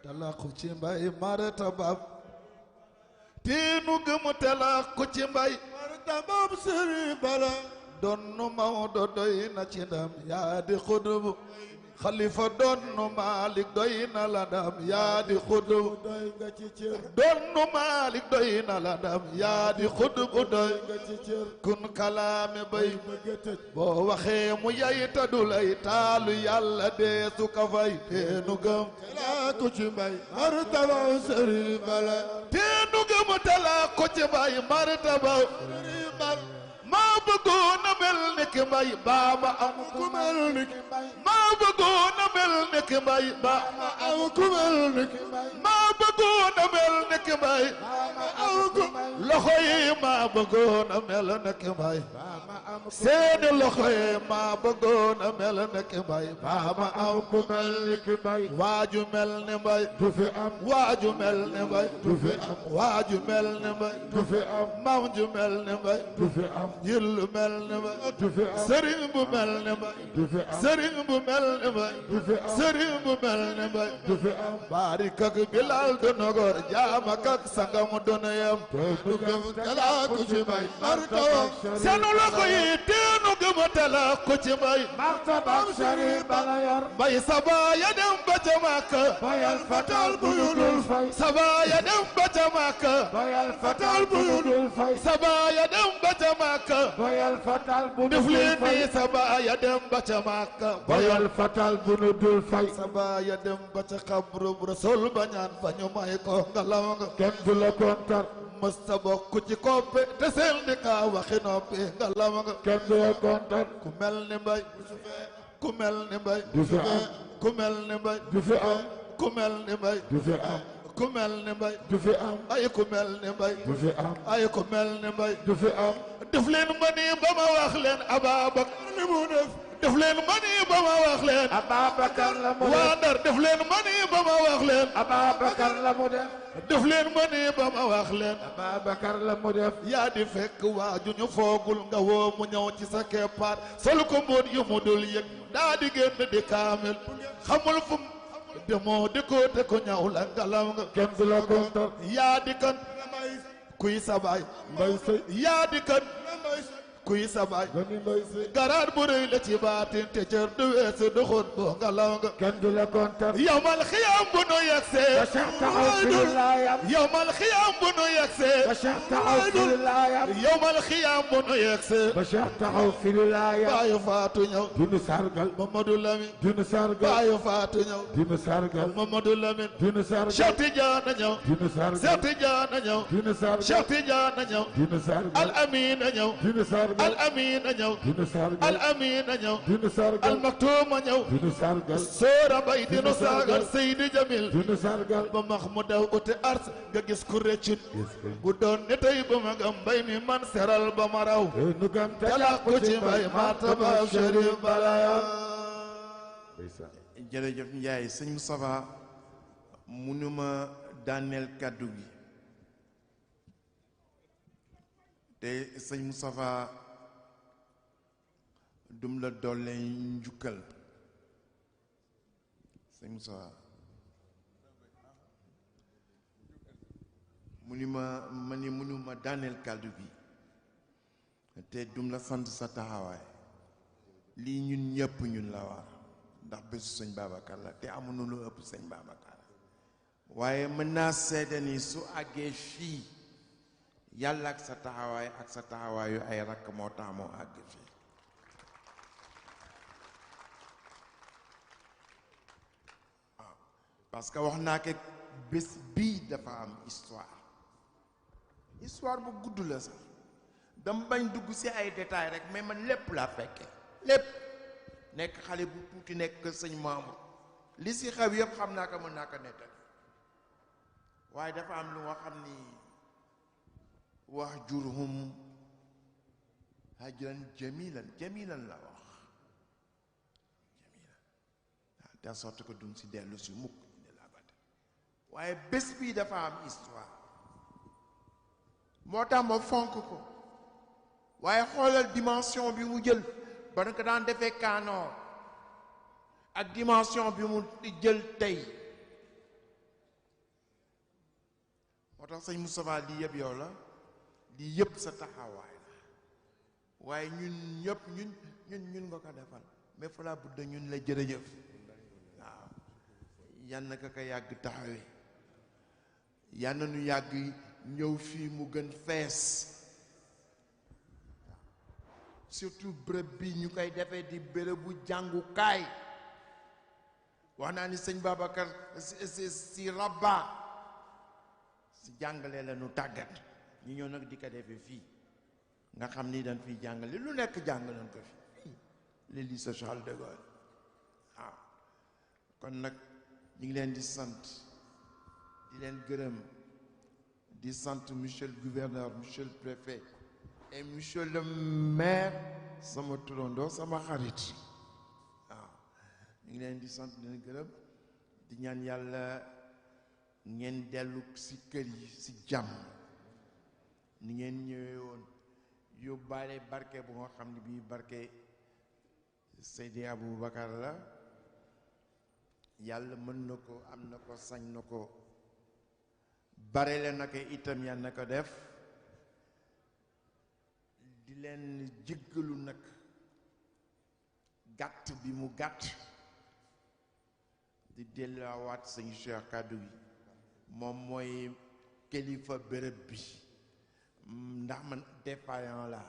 talaqu ci mbay martabab tiinu gëm talaqu ci mbay martabab sëriñ bala donnu Maodo doy na ci ndam yaa di xudbu xalifa donnu Malik doy na la ndam yaa di xudbu doy nga ci cër donnu Malik doy na la ndam yaa di xudbu doy nga ci cër kun kalaame bay boo waxee mu yay ta du lay taalu yàlla dee su ka fay teenu gëm talaqu ci mbay martaba sëriñ bala teenu gëm talaqu ci mbay martaba sëriñ bala maa bëggoon a mel ni ki mbay baaba am ku mel ni ki mbay maa bëggoon a mel ni ki mbay baaba am ku mel ni ki mbay maa bëggoon a mel ni ki mbay loxo yi maa bëggoon a mel ne ki mbay seeni loxo yi maa bëggoon a mel ne ki mbay baa ma am ku mel ni ki mbay waaju mel ni mbay du fi am waaju mel ni mbay du fi am waaju mel ni mbay du fi am maam ju mel ni mbay du fi am jillu mel ni mbay du fi am sëriñ bu mel ni mbay du fi am sëriñ bu mel ni mbay du fi am sëriñ bu mel ni mbay du fi am baari kak bilal du nogor jaama kak sangam du na yem du gëm tala ku ci mbay martaba seen loxo yi teenu gëm tala ku ci mbay martaba sëriñ bala yor mbay saba ya dem ba ca Makka bayal fatal bu yudul fay saba ya dem ba ca Makka bayal fatal bu yudul fay saba ya dem ba ca Makka bayal fatal bu def leen ni saba ya dem ba ca Makka bayal fatal bu yudul fay saba ya dem ba ca xabru Rasul ba ñaan fa ñu may ko ngalaw nga kenn du la kontar mësta bokk ci koppe te seel di ka waxi noppi ngalaw nga kenn du la kontar ku mel ni mbay ku mel ni mbay du fi am ku mel ni mbay du fi am ku mel ni mbay du fi am ku mel ni mbay du fi am ay ku mel ni mbay du fi am ay ku mel ni mbay du fi am def leen ma nii ba ma wax leen Ababakar li mu def leen ma nii ba ma wax leen Ababakar la mu def waa Ndar def leen ma nii ba ma wax leen Ababakar la mu def def leen ma nii ba ma wax leen Ababakar la mu def yaa di fekk waaju ñu foogul nga woo mu ñëw ci sa keppaar sol ko mbóot yu mu dul yëg daa di génn di kaamil xamul fu demoo di ko te ko ñaw la ngalaw nga kenn du la kontar yaa di kan kuy sabaay mbay sëy yaa di kan kuy sabaay garaat bu rëy la ci baatin te cër du weesu du xut boo ngalaw nga kenn du la kontar yawmal xiyaam bu nu yegsee ba Cheikh taxaw fi laayam yawmal xiyaam bu nu yegsee ba Cheikh taxaw fi laayam yawmal xiyaam bu nu yegsee ba Cheikh taxaw fi laayam baayu faatu ñëw dinu sargal Mamadou Lamine dinu sargal baayu faatu ñëw dinu sargal Mamadou Lamine dinu sargal Cheikh Tidiane ñëw dinu sargal Cheikh Tidiane ñëw dinu sargal Cheikh Tidiane ñëw dinu sargal Al Amin ñëw dinu sargal Al Amin ñëw dinu sargal Al Amin ñëw dinu sargal Al Maktoum ñëw dinu sargal Sora Bay dinu sargal Seydi Jamil dinu sargal ba Mahmoud aw uti ars nga gis ku rëccut bu doon ne tey ba ma gam mbay mi man seral ba ma raw nu gam talak ku ci mbay martaba Chérif Balaya jërëjëf Ndiaye sëñ Moustapha munuma daaneel kàddu gi te sëñ Moustapha dum la doole njukkal sëñ Moustapha munuma daaneel kàddu gi te dum la sant sa taxawaay lii ñun ñëpp ñun la war ndax bésu sëñ Babacar la te amuñu lu ëpp sëñ Babacar waaye mën naa seede ni su àggee fii yàlla ak sa taxawaayu ay rakk moo tax moo àgg fii waaw parce que wax naa ko bés bii dafa am histoire bu gudd la sax dama bañ dugg ci ay détails rek mais man lépp laa fekke lépp nekk xale bu tuuti nekk sëñ Mamour li ci xew yëpp xam naa ko mën naa ko nettali waaye dafa am lu nga xam ni wax jurhum hajran jamilan la wax jamilan de sorte que duñ ci dellu si mukk ne la bata waaye bés bii dafa am histoire moo tax ma fonk ko waaye xoolal dimension bi mu jël ba nga ko daan defee Kaanoor ak dimension bi mu jël tey moo tax sëñ Moustapha lii yëpp yow la lii yëpp sa taxawaay la waaye ñun ñëpp ñun nga ko defal mais fa la budda ñun la jërëjëf waaw yan na ka yàgg taxawee yan na ñu yàgg ñëw fii mu gën fees surtout bërëb bi ñu koy defee di bërëbu jàngukaay wax naa ni sëñ Babacar si rabba si jàngale la nu tàggat ñu ñëw nag di ko defee fii nga xam ni dañ fiy jàngale lu nekk jàng nañ ko fii le lycée Charles de Gaulle waaw kon nag ñu ngi leen di sant di leen gërëm di sant monsieur le gouverneur monsieur le préfet et monsieur le maire sama turandoo sama xarit waaw ñu ngi leen di sant di leen gërëm di ñaan yàlla ngeen dellu ci kër yi ci jàmm ni ngeen ñëwee woon yóbbaale barke bu nga xam ne bii barke Seydi Aboubacar la yàlla mën na ko am na ko sañ na ko bare la naka itam yàlla na ko def di leen jéggalu nag gàtt bi mu gàtt di delluwaat sëñ Cheikh kàddu gi moom mooy kilifa béréb bi ndax man défaillant la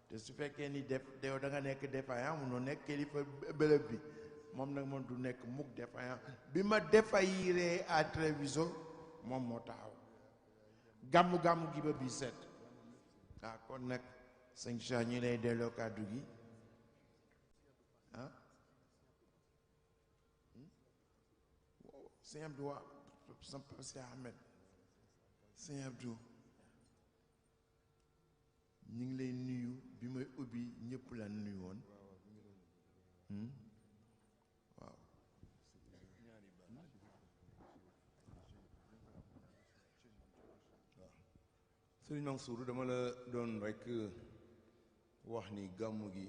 te su fekkee ni da nga nekk défaillant munoo nekk kilifa béréb bi moom nag man du nekk mukk défaillant bi ma défailliree à télévision moom moo taxaw gàmmu gi ba bi set ah kon nag sëñ Cheikh ñi lay delloo kàddu gi ah sëñ Abdou waa sëñ Ahmed sëñ Abdou ñu ngi lay nuyu bi may ubbi ñëpp la nuyu woon waaw Sëriñ Mansour dama la doon rekk wax ni gàmmu gi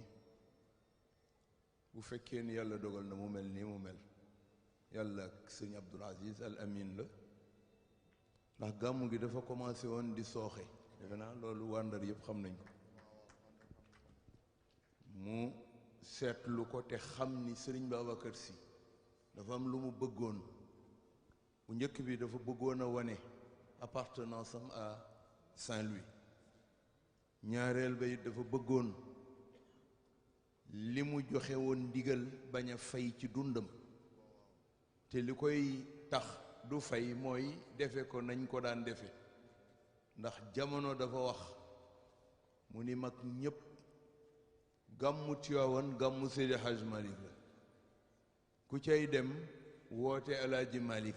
bu fekkee ni yàlla dogal na mu mel nii mu mel yàlla ak sëñ Abdoul Aziz Al Amin la ndax gàmmu gi dafa commencé woon di sooxe defe naa loolu waa Ndar yëpp xam nañ ko mu seetlu ko te xam ni sëriñ Babacar Sy dafa am lu mu bëggoon bu njëkk bi dafa bëggoon a wane appartenance am à Saint-Louis ñaareel ba it dafa bëggoon li mu joxe woon ndigal bañ a fay ci dundam te li koy tax du fay mooy defe ko nañ ko daan defe ndax jamono dafa wax mu ni mag ñépp gàmmu Tiwaawan gàmmu Seydi Hajj Malik la ku cay dem woote Alaaji Malik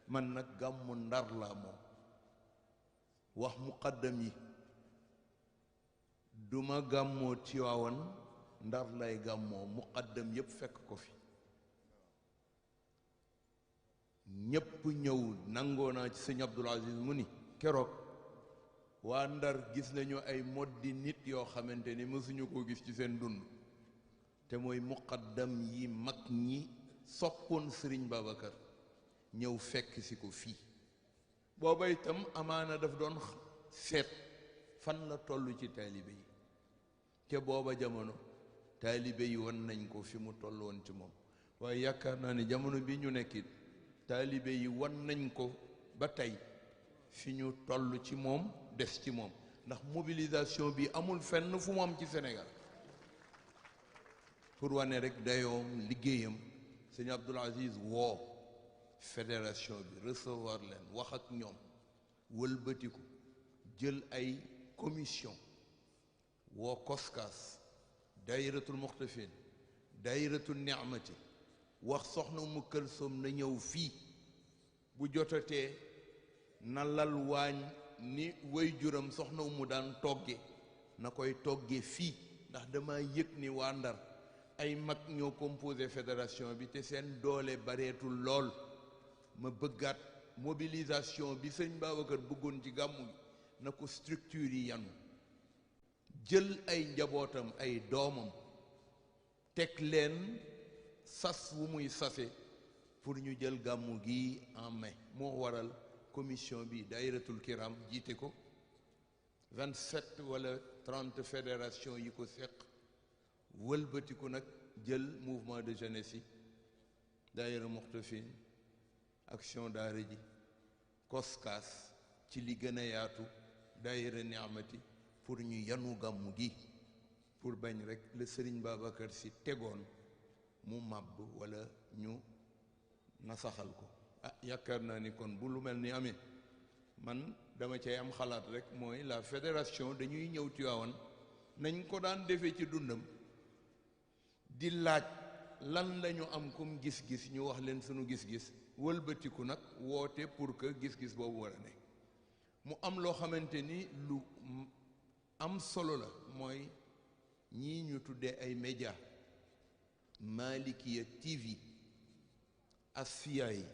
man nag gàmmu Ndar laa moom wax muqaddam yi duma gàmmoo Tiwaawan Ndar lay gàmmoo muqaddam yépp fekk ko fi ñépp ñëw nangoo naa ci sëñ Abdoul Aziz mu ni keroog waa Ndar gis nañu ay moddi nit yoo xamante ni mësuñu koo gis ci seen dund te mooy muqaddam yi mag ñi soppoon sëriñ Babacar ñëw fekk si ko fii booba itam amaana daf doon seet fan la toll ci taalibe yi te booba jamono taalibe yi wan nañ ko fi mu toll woon ci moom waaye yaakaar naa ni jamono bi ñu nekkit taalibe yi wan nañ ko ba tey fi ñu toll ci moom des ci moom ndax mobilisation bi amul fenn fu mu am ci Sénégal pour wane rek dayoom liggéeyam sëñ Abdoul Aziz woo fédération bi recevoir leen wax ak ñoom wëlbatiku jël ay commission woo Koskas daayiratul muxtafin daayiratul ni'mati wax soxna mu Këlsoom na ñëw fii bu jotatee na lal waañ ni way juram soxna mu daan togge na koy togge fii ndax dama yëg ni waa Ndar ay mag ñoo composé fédération bi te seen doole bareetul lool ma bëggaat mobilisation bi sëñ Babacar bëggoon ci gàmmu gi na ko structure yi yanu jël ay njabootam ay doomam teg leen sas wu muy sase pour ñu jël gàmmu gi en mai moo waral commission bi daayiratul kiram jiite ko 27 wala 30 fédération yi ko seq wëlbatiku nag jël mouvement de jeunesse yi daayira muxtafin action daara ji Koskas ci li gën a yaatu daayira ni'mati pour ñu yanu gàmmu gi pour bañ rek le Sëriñ Babacar Sy tegoon mu màbb wala ñu nasaxal ko yaakaar naa ni kon bu lu mel ni amee man dama cay am xalaat rek mooy la fédération dañuy ñëw Tiwaawan nañ ko daan defee ci dundam di laaj lan lañu am comme gis-gis ñu wax leen sunu gis-gis wëlbatiku nag woote pour que gis-gis boobu war a ne mu am loo xamante ni lu am solo la mooy ñii ñu tuddee ay média Malikia TV Asfiya yi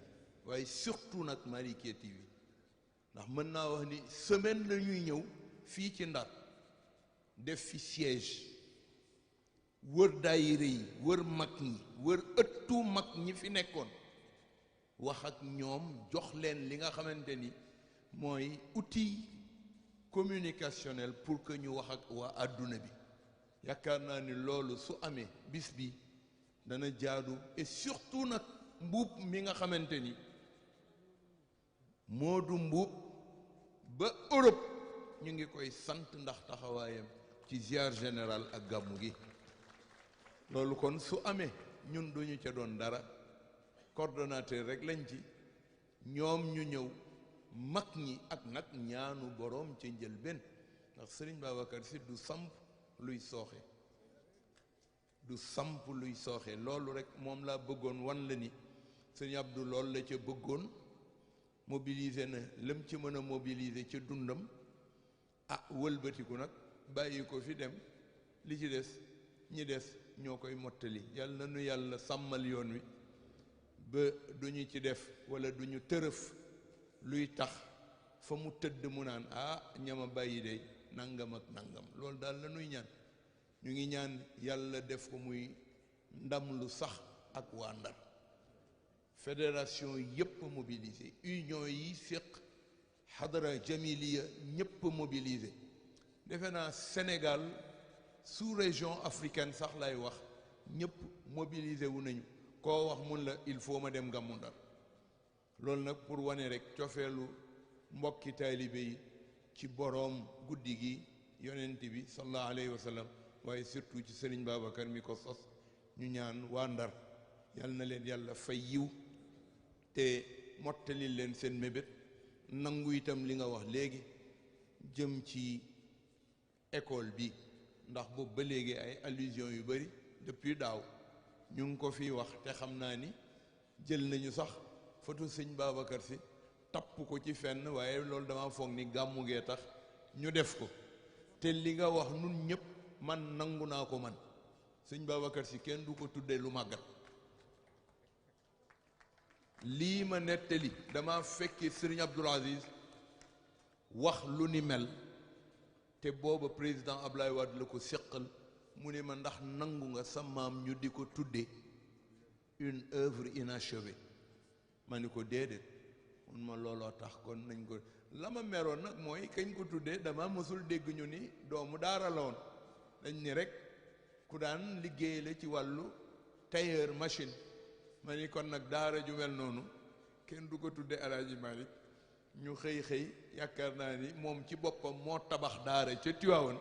waaye surtout nag Malikia TV ndax mën naa wax ni semaine la ñuy ñëw fii ci Ndar def fi siège wër daayira yi wër mag ñi wër ëttu mag ñi fi nekkoon wax ak ñoom jox leen li nga xamante ni mooy outil communicationnel pour que ñu wax ak waa àdduna bi yaakaar naa ni loolu su amee bis bi dana jaadu et surtout nag mbuub mi nga xamante ni moo du mbuub ba Europe ñu ngi koy sant ndax taxawaayam ci ziar général ak gàmmu gi loolu kon su amee ñun duñu ca doon dara coordonnateur rek lañ ci ñoom ñu ñëw mag ñi ak nag ñaanu boroom ca njëlbéen ndax Sëriñ Babacar Si du samp luy sooxe du samp luy sooxe loolu rek moom laa bëggoon wan la ni Sëriñ Abdou loolu la ca bëggoon mobiliser na lam ci mën a mobiliser ca dundam wëlbatiku nag bàyyi ko fi dem li ci des ñi des ñoo koy mottali yàlla na nu yàlla sàmmal yoon wi ba duñu ci def wala duñu tërëf luy tax fa mu tëdd mu naan ñama bàyyi de nangam ak nangam loolu daal la nuy ñaan ñu ngi ñaan yàlla def ko muy ndam lu sax ak waa Ndar fédération yépp mobilisé union yi séq xadara jamiliya ñépp mobilisé defe naa Sénégal sous-région africaine sax lay wax ñépp mobilisé wu nañu koo wax mun la il faut ma dem gàmmu Ndar loolu nag pour wane rek cofeelu mbokki taalibe yi ci boroom guddi gi yonent bi sallallahu alayhi wa sallam waaye surtout ci Sëriñ Babacar mi ko sos ñu ñaan waa Ndar yal na leen yàlla fay yiw te mottali leen seen mébét nangu itam li nga wax léegi jëm ci école bi ndax boobu ba léegi ay allusion yu bari depuis daaw ñu ngi ko fi wax te xam naa ni jël nañu sax photo Sëñ Babacar Si tapp ko ci fenn waaye loolu dama foog ni gàmmu gee tax ñu def ko te li nga wax nun ñëpp man nangu naa ko man Sëñ Babacar Si kenn du ko tuddee lu màggat lii ma nettali dama fekki Sëriñ Abdoul Aziz wax lu ni mel te booba président Ablaye Wade la ko séqal mu ne ma ndax nangu nga sa maam ñu di ko tudde une œuvre inachevée ma ni ko déedéet mun ma looloo tax kon nañ ko la ma meroon nag mooy kañ ko tuddee dama mësul dégg ñu ni doomu daara la woon dañ ni rek ku daan liggéey la ci wàllu tailleur machine ma ni kon nag daara ju mel noonu kenn du ko tudde Alaaji Malick ñu xëy yaakaar naa ni moom ci boppam moo tabax daara ca Tiwaawan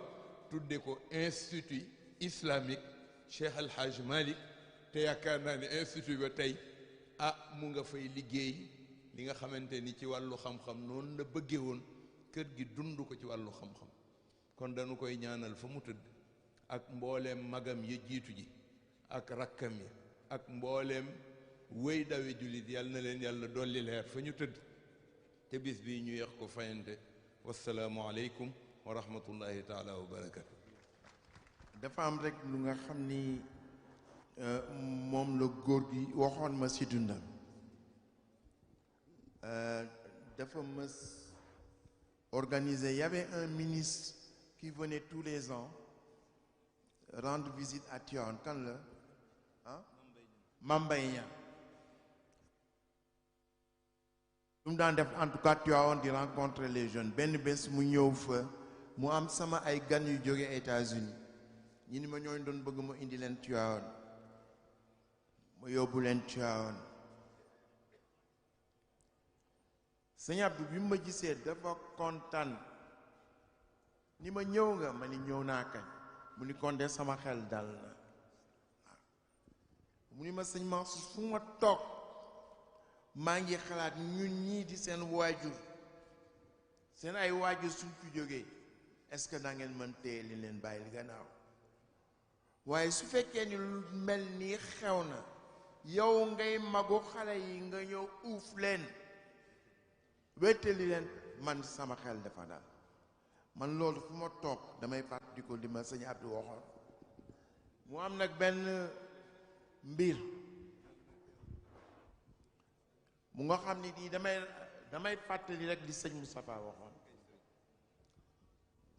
tudde ko institut islamique Cheikh Al Hadj Malick te yaakaar naa ni institut ba tey mu nga fay liggéey li nga xamante ni ci wàllu xam-xam noonu la bëggee woon kër gi dund ko ci wàllu xam-xam kon dañu koy ñaanal fa mu tëdd ak mbooleem magam ya jiitu ji ak rakkam yi ak mbooleem wéy dawe jullit yàlla na leen yàlla dolli leer fa ñu tëdd te bis bi ñu yeex ko fayante wassalaamu aleykum wa rahmatullahi taala wa barakatu dafa am rek lu nga xam ni moom la góor gi waxoon ma si dundam dafa mës organiser, il y avait un ministre qui venait tous les ans rendre visite à Tivaouane kan la Mame Mbaye Niang lu mu daan def en tout cas Tivaouane di rencontrer les jeunes benn bés mu ñëw fa mu am sama ay gan yu jóge États-Unis ñi ni ma ñooñ doon bëgg ma indi leen Tivaouane ma yóbbu leen Tivaouane Sëñ Abdou bi ma gisee dafa kontaan ni ma ñëw nga ma ni ñëw naa kañ mu ni kon de sama xel dal na mu ni ma sëñ Mansour fu ma toog maa ngi xalaat ñun ñii di seen waajur seen ay waajur suñ fi jógee est-ce que da ngeen mën téye li leen bàyyi li gannaaw waaye su fekkee ni lu mel nii xew na yow ngay magu xale yi nga ñëw uuf leen wettali leen man sama xel dafa dal man loolu fu ma toog damay fàttaliku li ma sëñ Abdou waxoon mu am nag benn mbir mu nga xam ni nii damay fàttali rek li sëñ Moustapha waxoon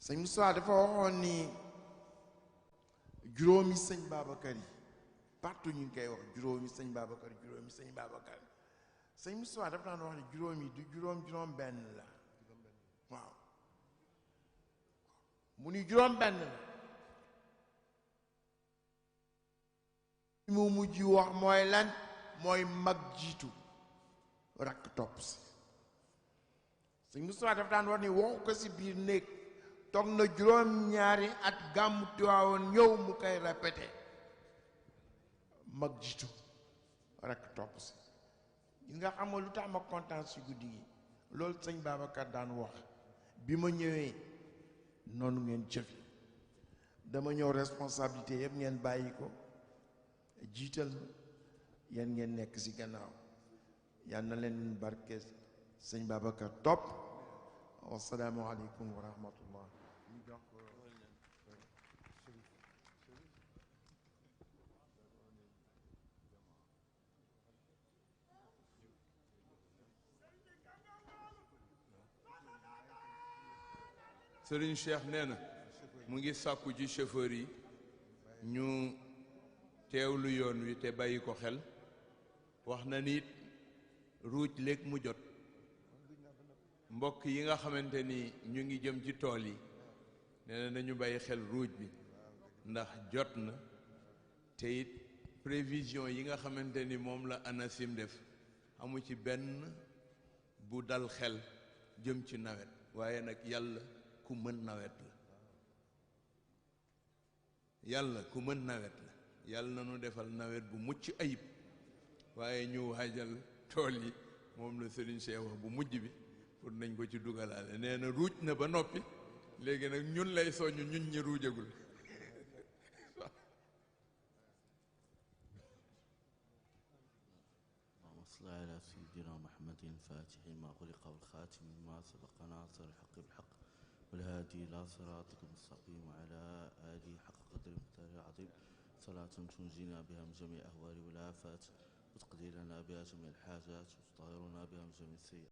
sëñ Moustapha dafa waxoon ni juróomi sëñ Babacar yi partout ñu ngi koy wax juróomi sëñ Babacar sëñ Moustapha dafa daan wax ni juróomi du juróom benn la waaw mu ni juróom benn la mu mujj wax mooy lan mooy mag jiitu rakk topp si sëñ Moustapha dafa daan wax ni waxu ko si biir néeg toog na juróom-ñaari at gàmmu Tiwaawoon ñëw mu koy répété mag jiitu rakk topp si gis nga xam nga lu tax ma kontaan si guddi gi loolu sëñ Babacar daan wax bi ma ñëwee noonu ngeen jëfi dama ñëw responsabilité yëpp ngeen bàyyi ko jiital ma yéen ngeen nekk ci gannaaw yal na leen barke sëñ Babacar topp wasalaamu aleykum wa rahmatullah Serigne Cheikh nee na mu ngi sàkku ci chauffeur yi ñu teewlu yoon wi te bàyyi ko xel wax na nit ruuj léeg mu jot mbokk yi nga xamante ni ñu ngi jëm ci tool yi nee na nañu bàyyi xel ruuj bi ndax jot na te it prévision yi nga xamante ni moom la ANACIM def amu ci benn bu dal xel jëm ci nawet waaye nag yàlla ku mën nawet la yàlla ku mën nawet la yàlla na nu defal nawet bu mucc ayib waaye ñu waajal tool yi moom la Serigne Cheikh wax bu mujj bi pour nañ ko ci dugalaale nee na ruuj na ba noppi léegi nag ñun lay soññ ñun ñi ruujagul صل على سيدنا محمد الفاتح ما غلق والخاتم ما سبق ناصر الحق بالحق والهادي إلى صراطك المستقيم وعلى آله حق قدر المختار العظيم صلاة تنجينا بها من جميع أهوال والآفات وتقضي لنا بها جميع الحاجات وتطهرنا بها من جميع السيئات